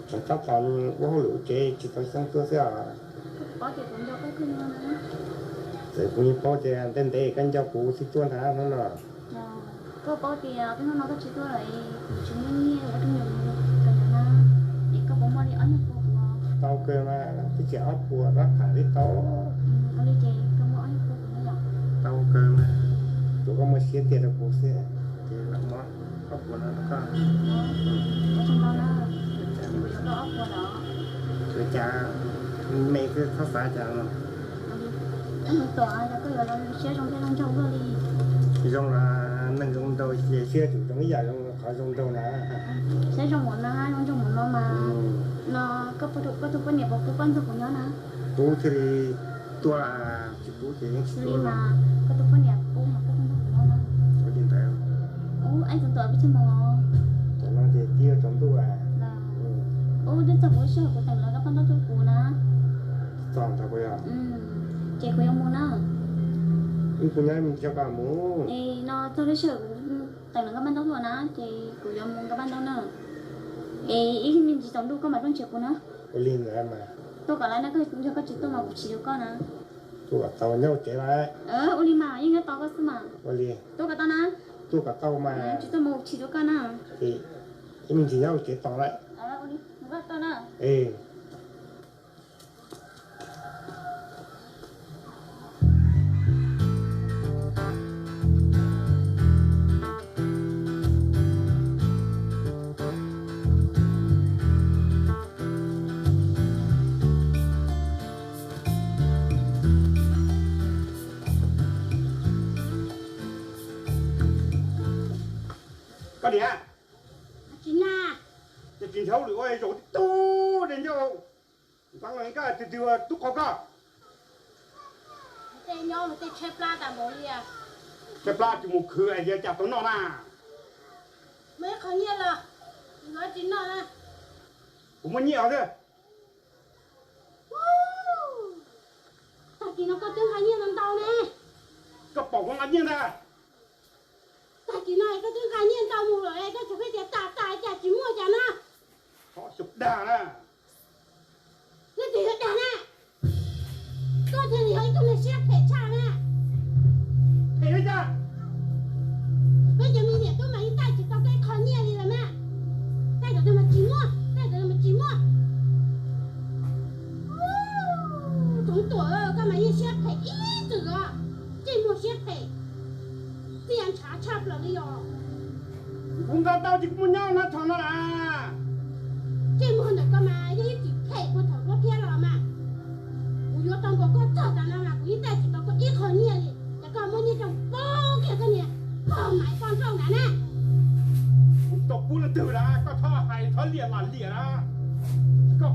Kuv tab tom ua hauj lwm ua ke tsis tau xyoo tuaj xwb os. Koj puas paub tias kuv nco koj kawg nkaus na? Txawm kuv yeej paub tias ntev ntev koj nco kuv thiaj tuaj ntag hnub no. Koj paub tias koj hnub no koj tsis tuaj lawm es kuv tsis muaj nyiaj ua rooj yoos kawm ntawv na, es koj puas muaj li ob nyuag pua kuv? Tau kawg mas, twb tsis ob puas rab pham li tau. Ua li ces koj muab ob nyuag pua kuv na yom? Tau kawg mas, tsuav koj muaj siab tiag rau kuv xwb, ces lam muab ob puas no rau koj. Ua tsaug ntau na, kuv yuav koj ob puas lawm. Ua cas me xwb txhob xav cas no. Koj yuav los siab zoo thiab zoo nraug luaj li. Zoo los neeg zoo nraug ces siab tseem zoo ib yam zoo qhov zoo nraug na. Siab zoo ua no, zoo nraug ua no mas. No koj tus poj niam puas pub koj nrog kuv nyob na? Pub thiaj li tuaj, tsis pub ces yeej tsis tuaj li mas. Koj tus poj niam pub mas koj tuaj nrog kuv nyob na. Ua li ntawd. Ub, ib tug tuaj peb tug mus. Tam no ces twb yuav tsaus ntuj. Ub, twb txog kuv lub sij hawm kuv teem lawv nkaj paj ntaub tuaj kuv na. Txog ntawd kuv yog. Ces kuv yuav mus na. Wb kuj nyob me ntsis tso koj mus. Es no txog lub sij hawm kuv teem lawv nkaj paj ntaub tuaj na, ces kuv yuav mus nkaj paj ntaub na. Es ib me ntsis tsaus ntuj koj mam tuaj nrhiav kuv na. Ua li ntawd mas. Tuaj kom lawv na, yog koj tsis tuaj mas kuv chim rau koj na. Tuaj kom tau nyob ua tsev lawm. Ua li mas yeej nyob tos koj xwb mas. Ua li. Tuaj kom tau na. Tuaj kom tau mas. Tsis tuaj mas kuv chim rau koj na. Ib me ntsis nyob ua tsev tos lawm. Ua li, mus koj tau na. Koj niam, tsis na, ces tsis nrhiav hauj lwm ua zaum tib tug de ncauj ntxeev los koj tus twg tub qhau koj? Tej nyob tej tshaib plab tas npaum li. Tshaib plab tsis mus khwv es yuav cas tau noj na? Muaj ib qho nyiaj los yuav tsis noj na. Kuv muaj nyiaj os. Tag kis no koj twb nqa nyiaj ntau ntau ne. Koj pom kuv nqa nyiaj ntag. Tag kis no koj twb nqa nyiaj ntau mus lawm, koj tsuas pheej tias tas tas cas tsis muaj cas na. Txhob xyaum dag na. Leej twg yuav dag na? Koj thiaj li yog ib tug neeg siab phem tshaj na. Phem li cas? Peb cov me niam tub mas yeej taij tsis tau koj ib qho nyiaj li los mas. Taij tau mas tsis muaj, taij tau mas tsis muaj. Txhoov tuam, koj mas yeej siab phem ib txwm os. Ntsej muag siab phem, txiaj ntshav tshaj plaws li os. Kuv nqa tau ces kuv mus nyob no thaum no las. Ntsej muag ntawm koj mas yog ib txwm phem puag thaum duab thiab los mas. Kuv yuav tau nkaus koj txog tav no mas kuv yeej taij tsis tau koj ib qho nyiaj li. Ces koj muab nyiaj coj pub kiag koj niam, koj mas koj nrauj nrad na. Kuv tau pub leej twg lawm, koj txhob hais thov liam mas liam na. Koj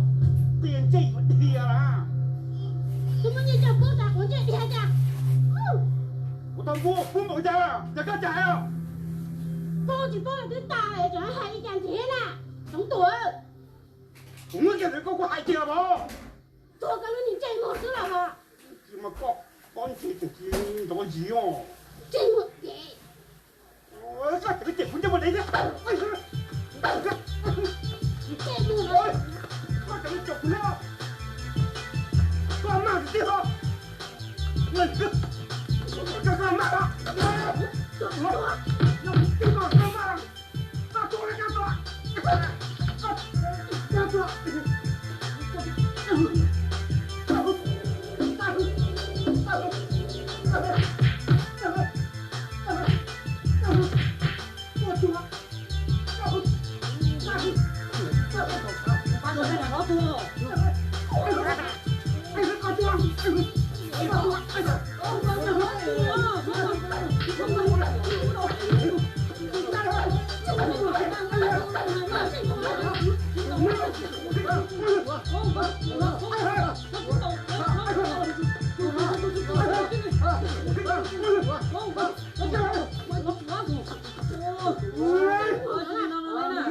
tias ntsej yuav dhia lawm. Twb muab nyiaj coj pub tas quav ntsej dhia cas? Kuv tau pub, pub npaum cas, cas koj cas hais os? Pub tsis pub twb tas lawm, tseem hais li cas ntxiv na, txhoov tuam. Kuv muab kiag ntawd koj kuj hais tiag los? Tuag koj lub niag ntsej muag xwb los? Tsis mas koj pob ntseg tseem tsis nrov ntsis os. Ntsej muag ces. Koj tseem cem kuv ntsej muag dev thiab. Ntsej muag. Koj tseem cem kuv thiab. Koj mag tiag os. Koj mag os. Koj mag.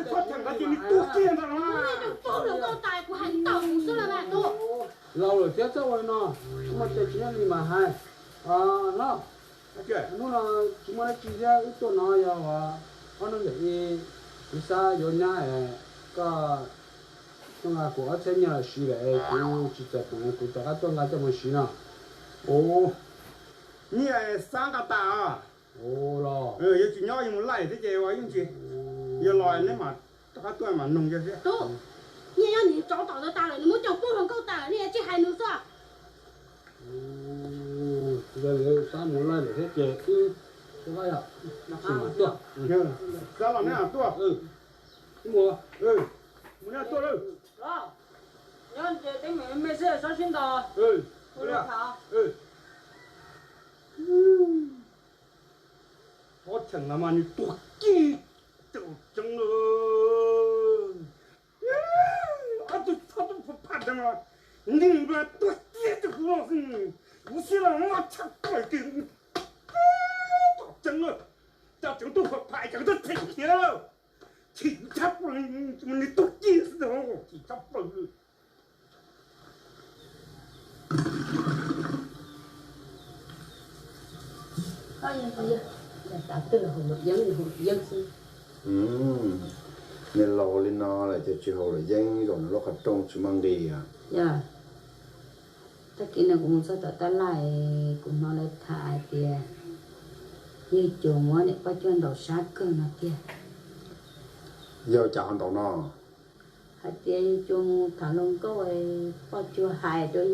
Koj tseem ntawd ces nws tuag kiag ntag no. Kuv hais tau kuv xwb los mas tus. Laus lawm thiab txhob ua li no, muaj cai tsis nyob li mas hais. Hlob, hnub no tsis muaj dab tsi thiab wb tuaj no yog ob hnub ntawm i Kuv xav yuav nyab, koj tuaj nqa kuv ob txhiab nyiaj los siv lawm es kuv tsis txawm pom, kuv rov qab tuaj nqa coj mus siv no. Ua, nyiaj xav nqa tas os. Los yog tsis nyob yus mus laij thiab ces ua yeej tsis, yog los neb mam rov qab tuaj mam noog yog thiab. Tub, nyiaj nyob nws tsau tom ntawd tas lawm, nws muab coj pub hluas nkauj tas lawm, nej tsis hais nws xwb. Xav mus laij lawm thiab ces wb, xav los neb tuaj, mus, mus neb tuaj lawm. Nyob nce teeb meem me xwb, sob sib nto. Ob cheem no mas nws tuag kiag tseeb lawm. Ob tug txhob tub pha phaj mas nws tuag kiag tseeb kuv no xwb. Kuv siab los muaj tshaj plaws kiag. Tseeb lawm, cov tseem tub pha phaj cov tub them khiav lawm. Chim tshaj plaws, nws tuag kiag xwb, chim tshaj plaws. Niag laus li no lawm ces tsis haus luam yeeb, zaum no lub qhov rooj tsis muaj nqis os. Yog, tag kis no kuv mus txog tom tab laj, kuv hnov lawv tham hais tias yawg Cuas muab niam poj cuag ntaus sab kawg no tiag. Yog cas ho ntaus no? Hais tias yawg Cuas mus tham hluas nkauj, poj cuag hais rau,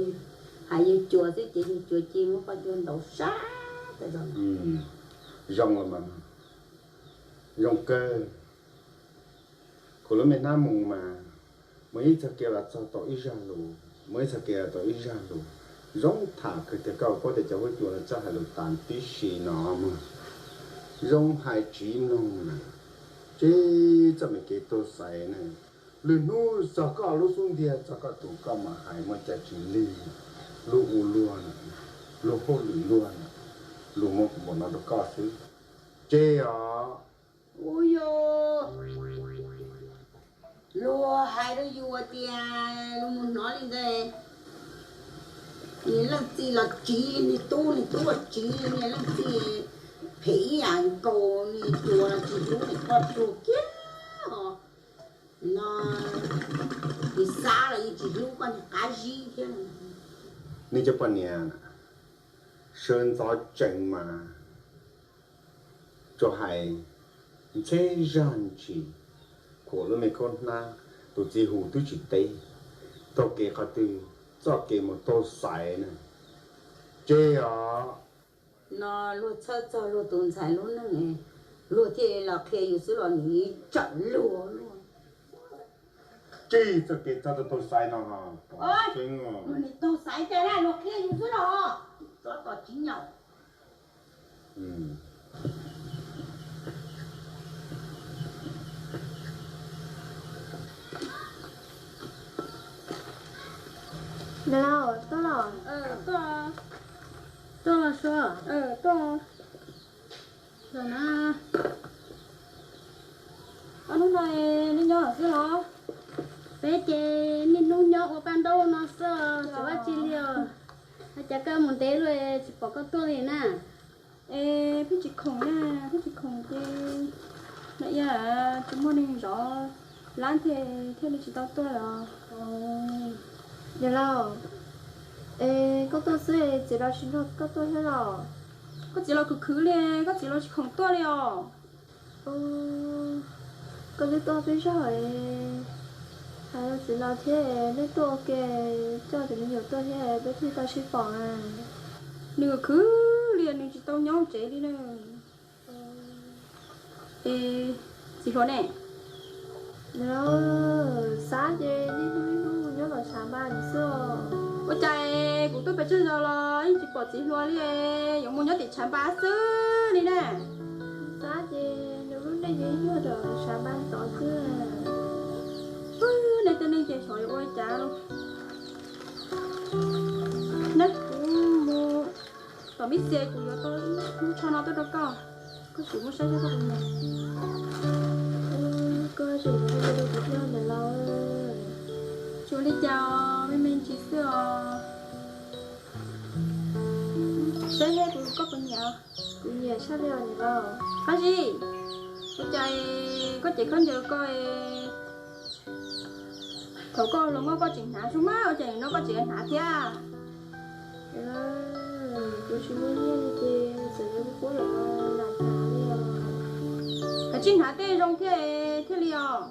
hais yawg Cuas xwb ces yawg Cuas cia muab poj cuag ntaus sab tawm los. Zoo los mas, zoo kawg. Kuv lub me hnab mus mas, mus ib txog kiag los txog tau ib zaj lus, mus ib txog kiag los tau ib zaj lus. Zoo tham kawg tiag, koj paub tias cov huab cua no txawj hais lus tas tib si no mas. Zoo hais tsiv mloog na, tsis txoj me kev tuag xaiv na. Lwm hnub txog koj lub xub ntiag txog koj tus koj mam hais muaj cai tsis lig, lub ua luag na, lub hauj lwm luag na, luag muab kuv npaum no rau koj xwb. Tseg os. Ua yog luag hais rau yus tias luag mus hnov li ntawd, nws leej txiv los tsiv nws tub, nws tub los tsiv nws leej txiv, phem ib yam nkaus nws Cuas los tsis hlub nws poj cuag kiag os. No, nws xav los yeej tsis hlub koj niag qab zib thiab. Nej cov poj niam sawv ntxov tsees mas tsuas hais ntxheb zaj ntsis, khuam lub me khaub hnab, tus txiv hu twb tsis teb, taug kev qhov twg, txoj kev mus taug xaiv na. Tseg os. No luag txhawj txog luag tus ntxhais lub neej, luag thiaj los qhia yus xwb los nws tsawm luag luag. Tseg txoj kev txog taug xaiv no. Taug xaiv cas luag qhia yus xwb los txog tom tsis nyaum. Niam laus, tuaj los? Tuaj los Suav. Tuaj na. Ob hnub no nej nyob xwb los? Peb ces niaj hnub nyob ua paj ntaub no xwb, tsis ua dab tsi li os. Cas koj mus ntev lawm tsis pom koj tuaj li na? Es pheej tsis khoom na, pheej tsis khoom ces na, tsis muaj neeg zov lab thiaj li tsis tau tuaj los. Niam laus, es koj tuaj xwb txiv laus tsis nrog koj tuaj thiab los? Koj txiv laus khwv khwv li, koj txiv laus tsis khoom tuaj li os. Koj twb tuaj peb zaug, hais rau txiv laus thiab, nej tuaj ua ke, coj tus me nyuam tuaj thiab peb thiaj tau sib pom. Nws khwv li nws tsis tau nyob tsev li na. Es txiv hluas ne? Xav ces niaj hnub niaj hnub nyob tom tshav npas xwb. Ua cas kuv tuaj pes tsawg zaus los yeej tsis pom txiv hluas li, yuav mus nyob tim tshav npas xwb li na. Xav ces nws lub neej ces nyob tom tshav npas tod xwb. Nej tej neeg ces xyov yuav ua li cas los. Neb, kuv mus tom Mib Xia, kuv yuav tau lub tsho no tuaj rau koj, koj tsum muab saib saib koj puas nyiam. Koj tseem yuav rau kuv thiab niam laus? Tsis ua li cas, me me ntsis xwb os. Saib seb kuv, koj puas nyiam? Kuv nyiam tshaj li os niam laus. Qab zib. Ua cas koj cev khaub ncaws ko, thaum koj hluas nkauj koj tseem hnav xwb mas ua cas nim no koj tseem hnav thiab? Kuv tsis muaj nyiaj li ces txawm yuav kuv quab los lam hnav li os. Kav tsij hnav tej zoo thiaj thiaj li os.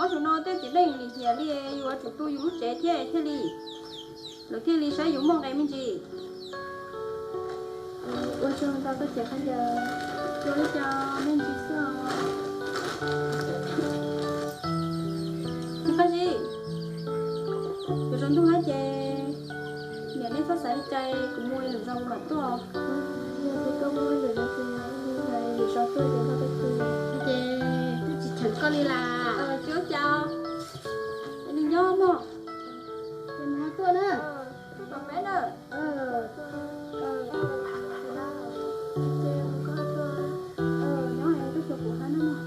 Ob xyoos no tej txiv neej lim hiam li, yuav tsum tu yus lub tsev thiaj thiaj li, lawv thiaj li saib yus muaj nqe me ntsis. Ua tsaug ntau koj cev khaub ncaws, ua li cas me ntsis xwb os. Niam Qab Zib, yuav tsaus ntuj hab ces niam nej txhob xav li cas, kuv mus lwm zaus kuv mam tuaj. Yog tias koj muaj lwm zaus ces lwm zaus tuaj ces koj peb pw. Ces twb tsis cheem koj li las. Tsis ua cas, nws nyob mog. Ces mus tuaj na. Peb na. Nyob koj xyuas kuv hab na mog.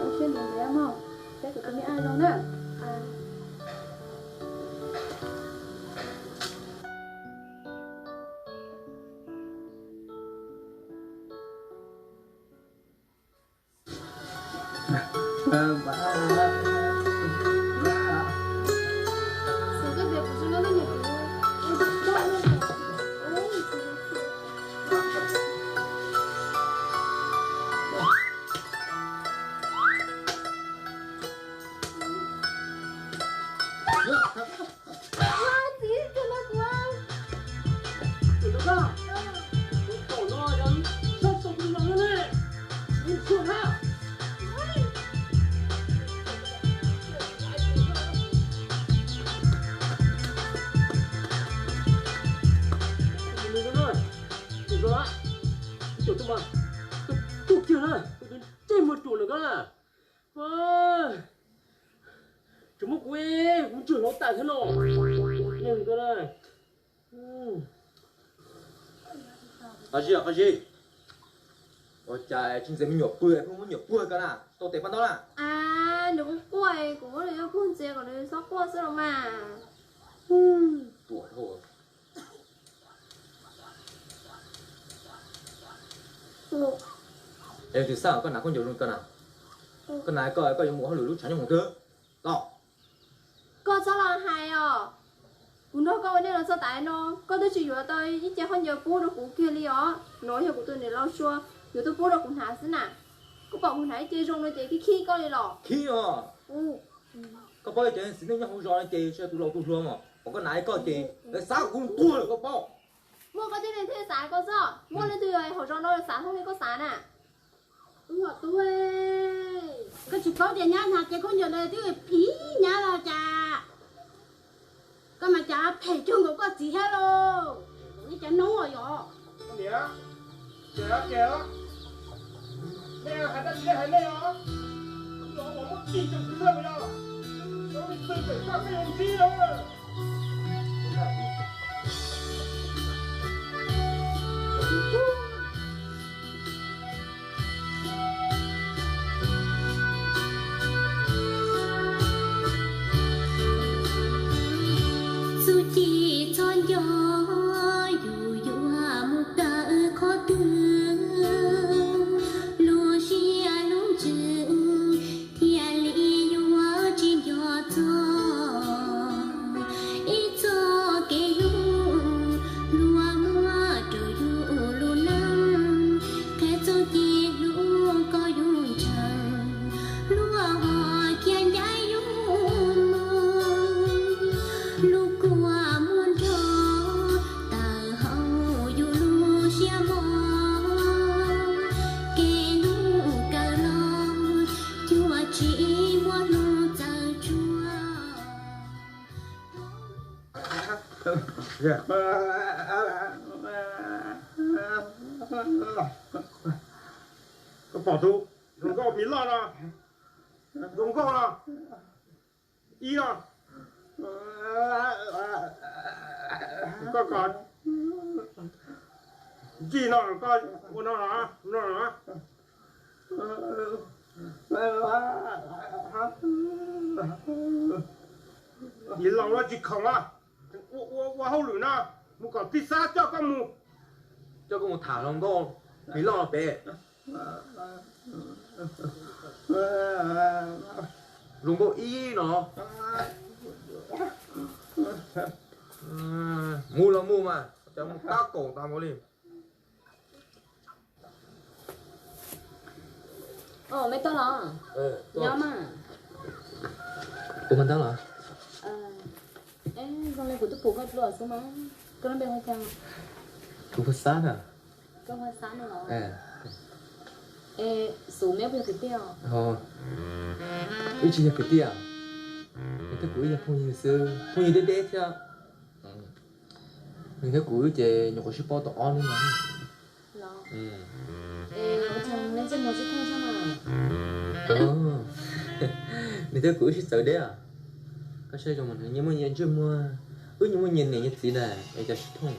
Ua siab ntev ntev mog, saib kuv tus me ab zoo na. Txiv, tsuag no kuv. Txiv, tus koj, tus kaum no yog sab sau tus no ne, tus tsuag na. Tus no, tus no, tus no, tus no, tus kiag na, tus ntsej muag ruam na koj na. Tsis muab kuv, kuv ntswg hluav taws thiab no. Qab Zib, Qab Zib, ua cas tsis ntxiv me nyuam pw, pheej muab me nyuam puag ko na, tau tes paj ntaub na. Nws kuj quaj, kuv muab nws coj puag ntxiv kom nws txhob quaj xwb los mas. Tuam dhau. Es tus xab, koj hnav khaub ncaws zoo ko na, koj hnav koj, koj yuav mus ua hauj lwm lub tshav nyooj mus twg tau? Koj txhob los hais os. Kuv nrog koj ua neej los txog tav no, koj twb tsis yuav tau ib ce khaub ncaws pub rau kuv kiag li os. No yog kuv tus niam laus Sua yuav tuaj pub rau kuv hnav xwb na. Koj pom kuv hnav ib ce zoo no ces khib khib koj li los? Khib os. Koj paub cov txiv neej nyob hauv zos no ces tsis yog tus laus tus hluas mas, pom koj hnav li koj ces lawv xav kuv tuag lawm koj paub. Muaj koj tib leeg thiaj xav koj xwb, muaj leej twg hauv zos no xav thooj li koj xav na? Koj tsis paub tias nyab hnav cev khaub ncaws ntawd twb phim nyab los cas? Koj mas cas phem cuag nkaus koj txiv thiab lauj. Ib cov noob os yog. Niam, ces ces nej hais dab tsi nej hais nej os. Los uas muab tig tsoom kwv tij yog, cov me txwj pem koj koj yuav ntsib na. Txuj ci txhob nco, yus yuav mus kawm qhov twg, lub siab lub ntsws thiaj li yuav tsis nco txog. Ib txoj kev hlub luag muab rau yus lub neej, qhia txoj kev hlub koj yuav ntshaw, luag ho khiav ncaim yus mus. Lub kua muag nrog tawm hauv yus lub siab mog, kev hlub kawg los cuag tsis muaj hnub txawv tsuag. Koj pom tus zoo nkauj mi loj no, zoo nkauj no, ib no, koj kom ntsij no koj ua no no, no no. Ib laus los tsis khoom los, ua ua hauj lwm no, mus kom tij xab coj koj mus, coj koj mus tham hluas nkauj mi loj pem. Zoo nkauj ib no. Mus los mus mas, cas mus tab kaum tas mus li. Ov, me toj los? Nyob mas. Ua mas tab los? Zoo li kuv twb pum koj dua xwb mas. Koj lub npe hu cas? Kuv hu Xab na. Koj hu Xab no los? Es Xub, meb puas yog kwv tij os? Ho, wb tsis yog kwv tij, nws thiab kuv wb yog phooj ywg xwb, phooj ywg deb deb thiab. Nws thiab kuv wb ces nyuam qhuav sib paub tau ob hnub no. Los, es ua cas ntsej muag sib thooj thiab mas? Nws thiab kuv wb sib txawv deb os. Koj saib zoo mas nws nyias muaj nyias ntsej muag, wb nyias muaj nyias niam nyias txiv ntag es cas sib thooj.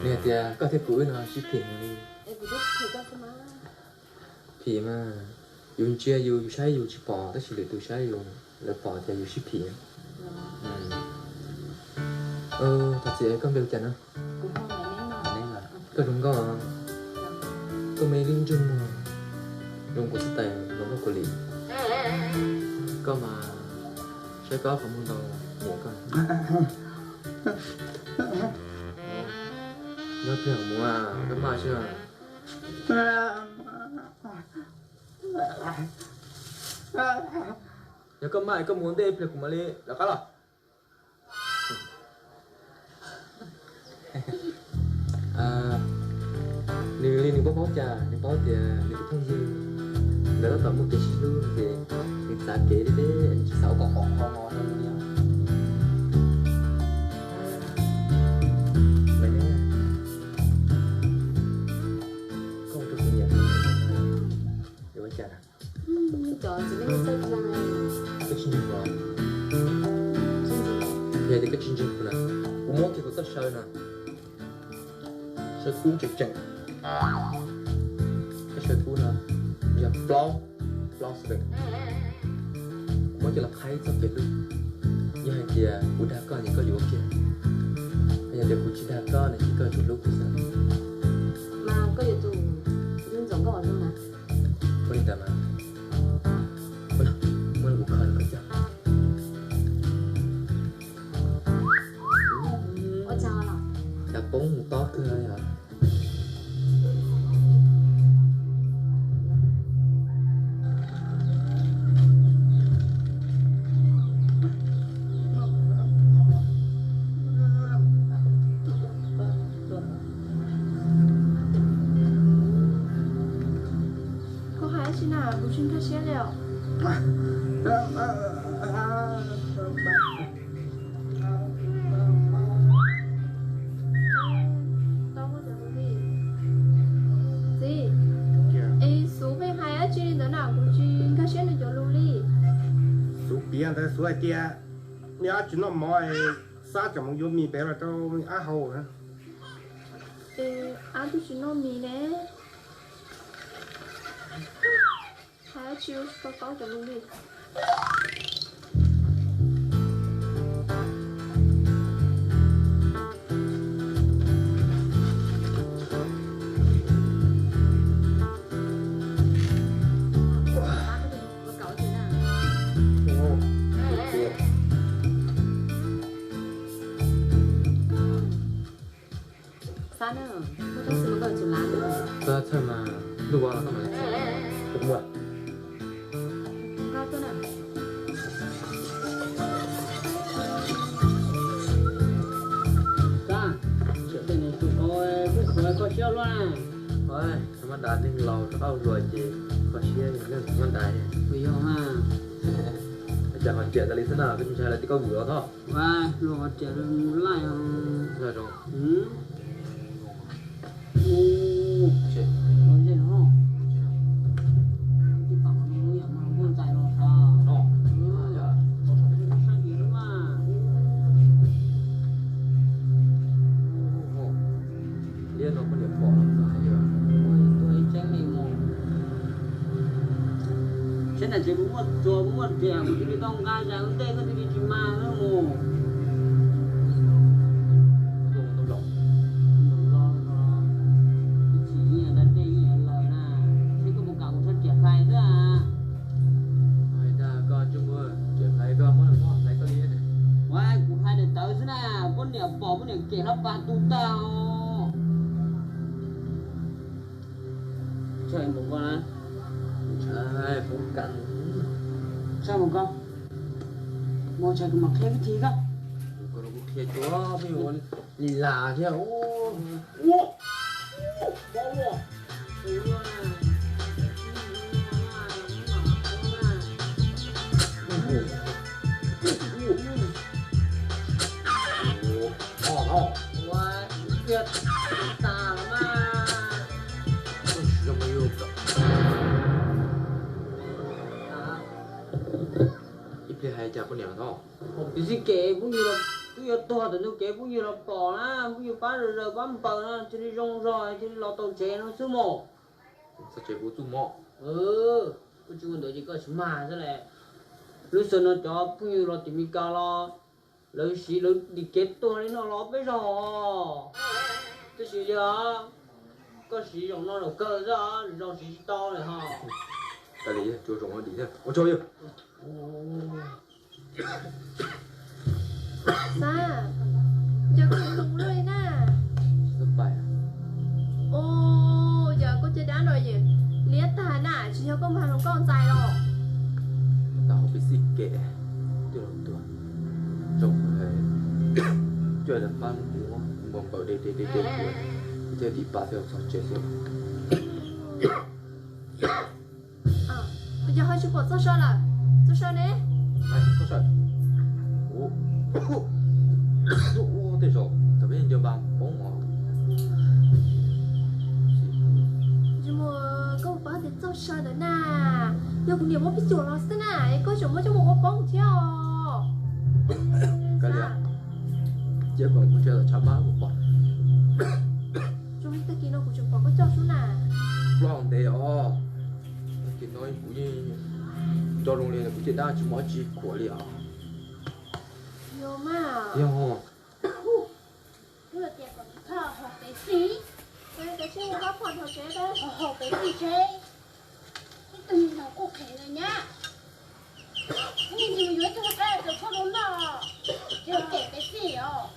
Nws hais tias koj thiab kuv wb no sib phim li. Phim mas, yus ntsia yus, yus saib yus tsis pom tab sis lwm tus saib yus, lawv pom tias yus sib phim. Thov txim, koj npe hu cas no? Koj zoo nkauj, koj muaj ib lub ntsej muag zoo nkaus xwb tais los nkauj kua lim. Koj mas saib koj qhov muag ntau nyiam koj. Nyob pliag mus, koj maj sib. Yog koj maj koj mus ua ntej pliag kuv mam li lawv qab los. Nws li nws paub paub cas nws paub tias nws tus phooj ywg ntawd tab tom muaj kev sib hlub ces nws txav kev deb deb, nws tsis xav ua kom qhov qhov no rau yus li os. Koj ua rau kuv nyiam, yuav ua cas na? Koj tsis ntseeg kuv los? Yog tias koj tsis ntseeg kuv na, kuv muab kiag kuv txoj saw no, saw kub tseem tseem, koj saw kub no yog plaub, plaub xwb, kuv muab coj los qhaib txoj kev hlub. Yog hais tias kuv dag koj ces koj yuav ua kiag, yog tias kuv tsis dag koj no ces koj tsuas hlub kuv xwb. Mas koj yuav tus ntxoov nkauj zoo na. Ua li ntawd mas, muab kuv kho koj coj. Ua cas los? Cas poob mus tob kawg yog. Koj hais dab tsi na, kuv tsis nkag siab li os. Txiv, es Xub pheej hais dab tsi li ntawd na, kuv tsis nkag siab nws cov lus li. Xub piav ntawd Xub hais tias neb ob tsis noj mov, Xab tseem mus yuav mis pem los rau ab haus. Es ab twb tsis noj mis ne. Hais dab tsi tsis tau paub cov lus li. Xab na, muaj tsob xwm mas koj yuav tsum lav na. Koj txhawj mas, ntuj vov los koj mam li txhawj. Koj tuaj na. Xab, tseem tej nws tus qau kuj qhuav kho siab luaj na. Thaum mab dais neeg laus rov qab ua hluas ces kho siab yog leej thaum mab dais. Kuv yog mas. Cas ho riam tas li xwb na, koj tsis ntshai lawv tias koj vwm los tod. Luag ho riam lawm mus laij os. Yog zoo. Liab no poj niam pom no txawm hais yog. Ua ib tseeb li mus. Siab ntev Kuv muaj txuas kuv muaj riam kuv thiaj li tau nqa zais ua ntej koj thiaj li tsis mag na mus. Los los ib chim ib yam dab dej ib yam lawm na, seb koj puas kam kuv tso riam hlais xwb. Hais tias koj ntsej muag riam hlais koj muab muab hlais koj li. Ua kuv hais daim tawv xwb na, poj niam pom poj niam kem hlab pas tu tag os. Ntshai mus koj na. Ntshai, ntshai mus koj. Mus ntshai kuv mam qhia vib thi koj. Kuv qhia cuag pheej ua li las thiab. Ib pliag hais cas poj niam tod. Pom kev xij kev phooj ywg, twb yuav tuag tam ntu kev phooj ywg los pom na, phooj ywg pab zaws zaws pab npaws na, cia li zoo zog cia li los tau tsev no xwb mog. Txog tsev kuv txuj mog. Koj tsis ua ntawd ces koj tsis mag xwb las. Lub sij hawm no cov phooj ywg los tim Meskas los lawv siv lawv dim kev tuag li no los peb zog. Tab sis yog koj siv zaum no zaum kawg xwb, zaum siv tsis tau lawm hos. Ua zoo ua dim thiab ua tsaug yawg. Xab, cas koj hluas luaj li na? Ua cas koj caj dab no es liab tag na, tsis yog koj mag hluas nkauj ntxais los? Tau hauv peb xij kev, twb los tuag, zoo cuaj lawv pab mus npau npaws de de de de, thiaj dim pa thiaj txog tsev xwb. Yog ho tsis pom Txoj Saw lawm, Txoj Saw ne? Txoj Saw, ua tej zaum thaum peb ncaws npas poob os. Tsis muaj, koj puas paub tias Txoj Saw ntawd na, yog kuv niam muab pib cuam los xwb na, es koj tseem muab coj mus ua poob thiab os. Kav liam, cia kom kuv tsev tawm tshav pab kuv pom. Zoo li tag kis no kuv tseem pom koj coj xwb na. Ploj ntev os. Tag kis no kuv yeej nco zoo li kuv caj dab tsis muaj dab tsi khuam li os. Yog mas. Yog. Wb tias kom nws thauj hauv kev xij, kav tsij ua kab phom dhau tsev, hauv kev xij tsev. Ib tug niag no kuj qhev lawm nyab. Ib ntsis mus yuav ib tug qab cov tshuaj rau noj, ces kem kev xij os.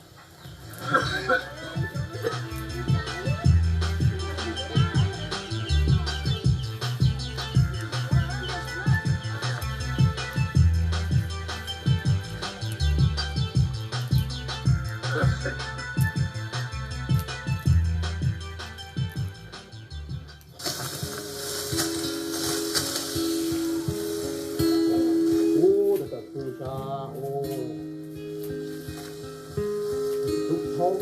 Ub, tawm tawm khw sab, ub, tub thaub.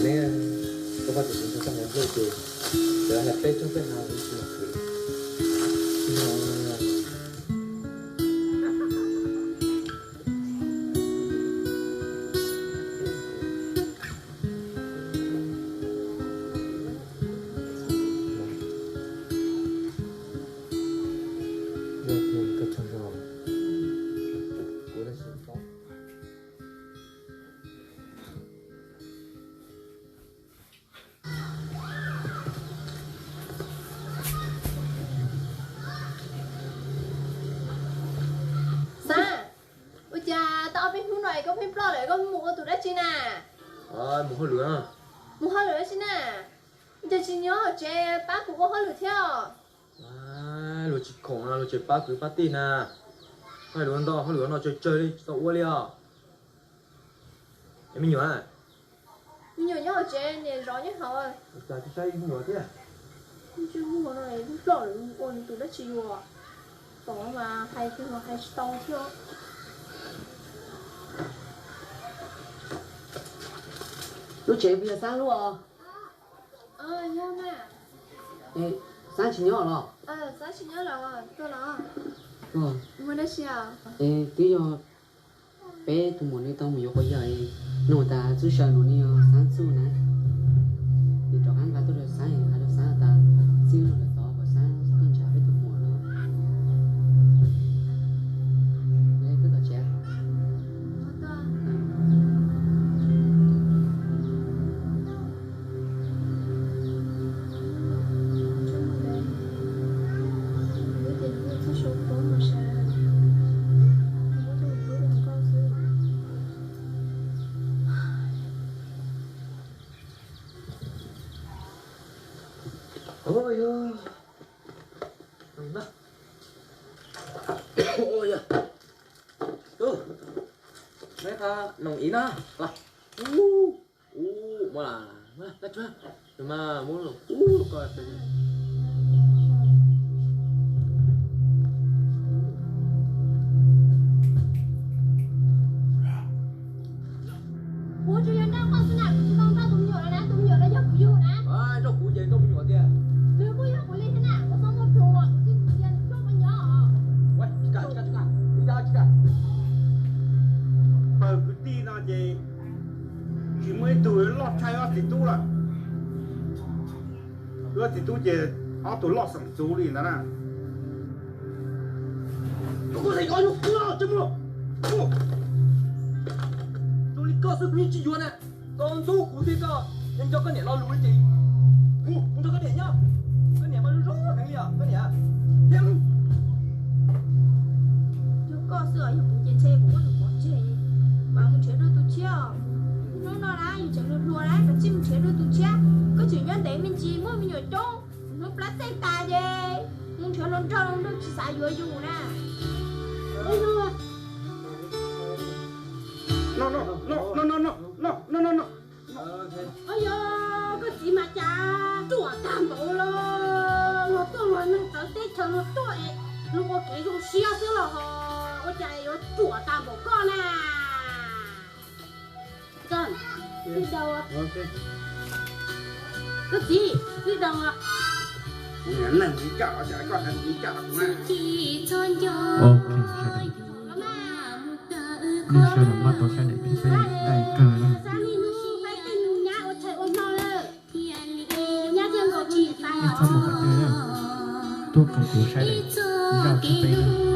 Neb, koj pab tus txiv ntxawg txoj hauv nplej ces lawv hais peb tsob peb hau ib tsis los khwv. Xab, ua cas tau ob peb hnub no es koj pheej ploj lawm, koj mus ua tus dab tsi na? Mus hauj lwm. Mus hauj lwm dab tsi na? Cas tsis nyob hauv tsev pab kuv ua hauj lwm thiab? Luag tsis khoom no luag tseem pab kwv pab tij na. Hauj lwm ntau, hauj lwm no tsawg tsawg li tsis tau ua li os. Me nyuam, me nyuam nyob hauv tsev niam zov nyob hauv. Cas tsis saib me nyuam thiab? Ntsej muag no lub ploj lawm ua nws tus dab tsi ua. Tom mas hais twg los hais tsis tau thiab. Lub tsev puas yog Xab lub os? Xab tsis nyob los? Xab tsis nyob los, tuaj los. Muaj dab tsi? Es twb yog Peb tus muam ne tau mus yuav quas yawg, nug tas txuj sa nus ne yog Xab txuj na. Nws rov qab nqa tuaj rau Xab, hais rau Xab tas txij no lawm tod kom Xab txhob tuaj ntshav peb tus muam no. Twb tom tsev. Ua, ua, ua, ib na, ua, ua, na, na, na, na, na, Kuv tsuas yog nrauj koj xwb na, kuv tsis tau nrauj tus me nyuam los na, tus me nyuam no yog kuv yug na. Nrauj kuv ces nrauj me nyuam tiag. Nws kuj yog kuv li thiab na, kuv txhob muaj plhus, kuv twb tsis yog nws pluag koj nyob. Pawg kwv tij no ces tsis muaj ib tug loj tshaj ob txiv tub lawm. Ob txiv tub ces ob tug loj xeem txuv li ntawd na. Zoo li koj xwb kuv yeej tsis yuav na. Koj ntxub kuv thiab koj nco koj niam lo lus li ces kuv nrog koj niam nyob. Koj niam mas zoo zoo heev li os koj niam. Yog koj xwb os, yog kuv ces ntshe kuv muab nws pov tseg, mam mus nrhiav dua tus tshiab os. Hnub no na yus tseem hluas hluas na, kav tsij mus nrhiav dua tus tshiab. Koj tseem nyob ntev me ntsis muaj me nyuam coob, hnub plab txeej tas ces mus nrhiav hluas nraug, hluas nraug tsis xav yuav yus na. Os, yog koj txiv mas cas ruam tag npaum los, luag tuaj luag neeg txawv teb chaws luag tuaj es luag ua kev zoo siab xwb los ho ua cas yuav ruam tag npaum koj na. Koj txiv, sawv daws, nej sawv daws npaj tau sab daim pib peb daim kawg na. Nej txhob mus qhov twg, tuaj koom kuv sab daim zaj pib peb.